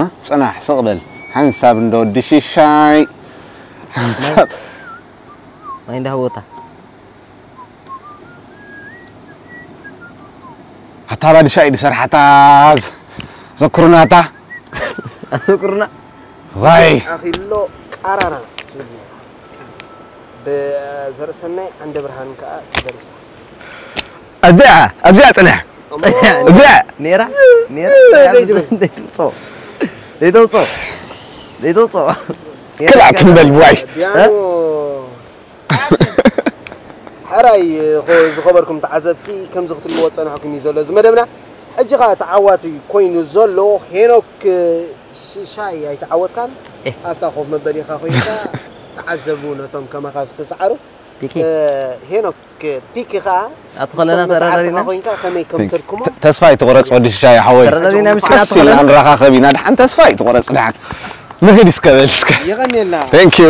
እ? ጽናሕ ስቕ በል ሓንሳብ እንዶ ወዲ ሽሻይ ሓንሳብ ማይ እንዳሃወታ እታ ባልሻ ኢድ ሰርሓታ ዘኩርናታ ኣዘኩርና ዋይ ኣኺሎ ቃራና ትብል ነይራ። ብዘርእሰናይ ዓንደ ብርሃን ከዓ ተደሪሳ። ኣብዚኣ ኣብዚኣ ጽንሕ ኣብዚኣ ነይራ ነይራ ዘይትምጾ ዘይተውጾ ዘይተውጾ ክላእ ትንበል ዋይ ቢያኖ ሕራይ ዝኸበርኩም ተዓዘብቲ ከምዚ ክትልዎ ፀናሕኩም እዩ ዘሎ እዚ መደብና። ሕጂ ኸዓ ተዓዋቲ ኮይኑ ዘሎ ሄኖክ ሽሻይ ኣይተዓወትካን። ኣብታ ኮፍ መበሊኻ ኮይንካ ተዓዘቡ ነቶም ከማኻ ዝተሰዓሩ። ፒኪ ሄኖክ ፒኪ ኸዓ ኣትኾለና ተረዳዲና ኮይንካ ከመይ ከም ተድክሞ ተስፋ ይትቆረፅ ወዲ ሽሻይ ሓወይ ተረዳዲና ምስ ቀስ ኢልና ንራኻኸብ ኢና ድሓን ተስፋ ይትቆረፅ ድሓን ንኽድ እስከ በል እስከ የቐንየልና። Thank you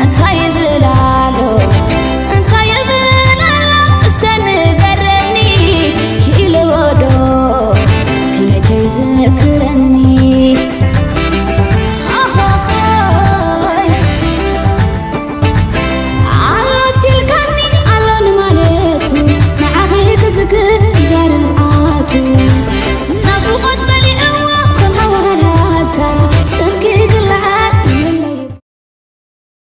እንታይ ይብል ኣሎ እንታይ ይብል ኣሎ እስከ ንገረኒ ክኢልዎ ዶ ከመይ ከይዝክሮ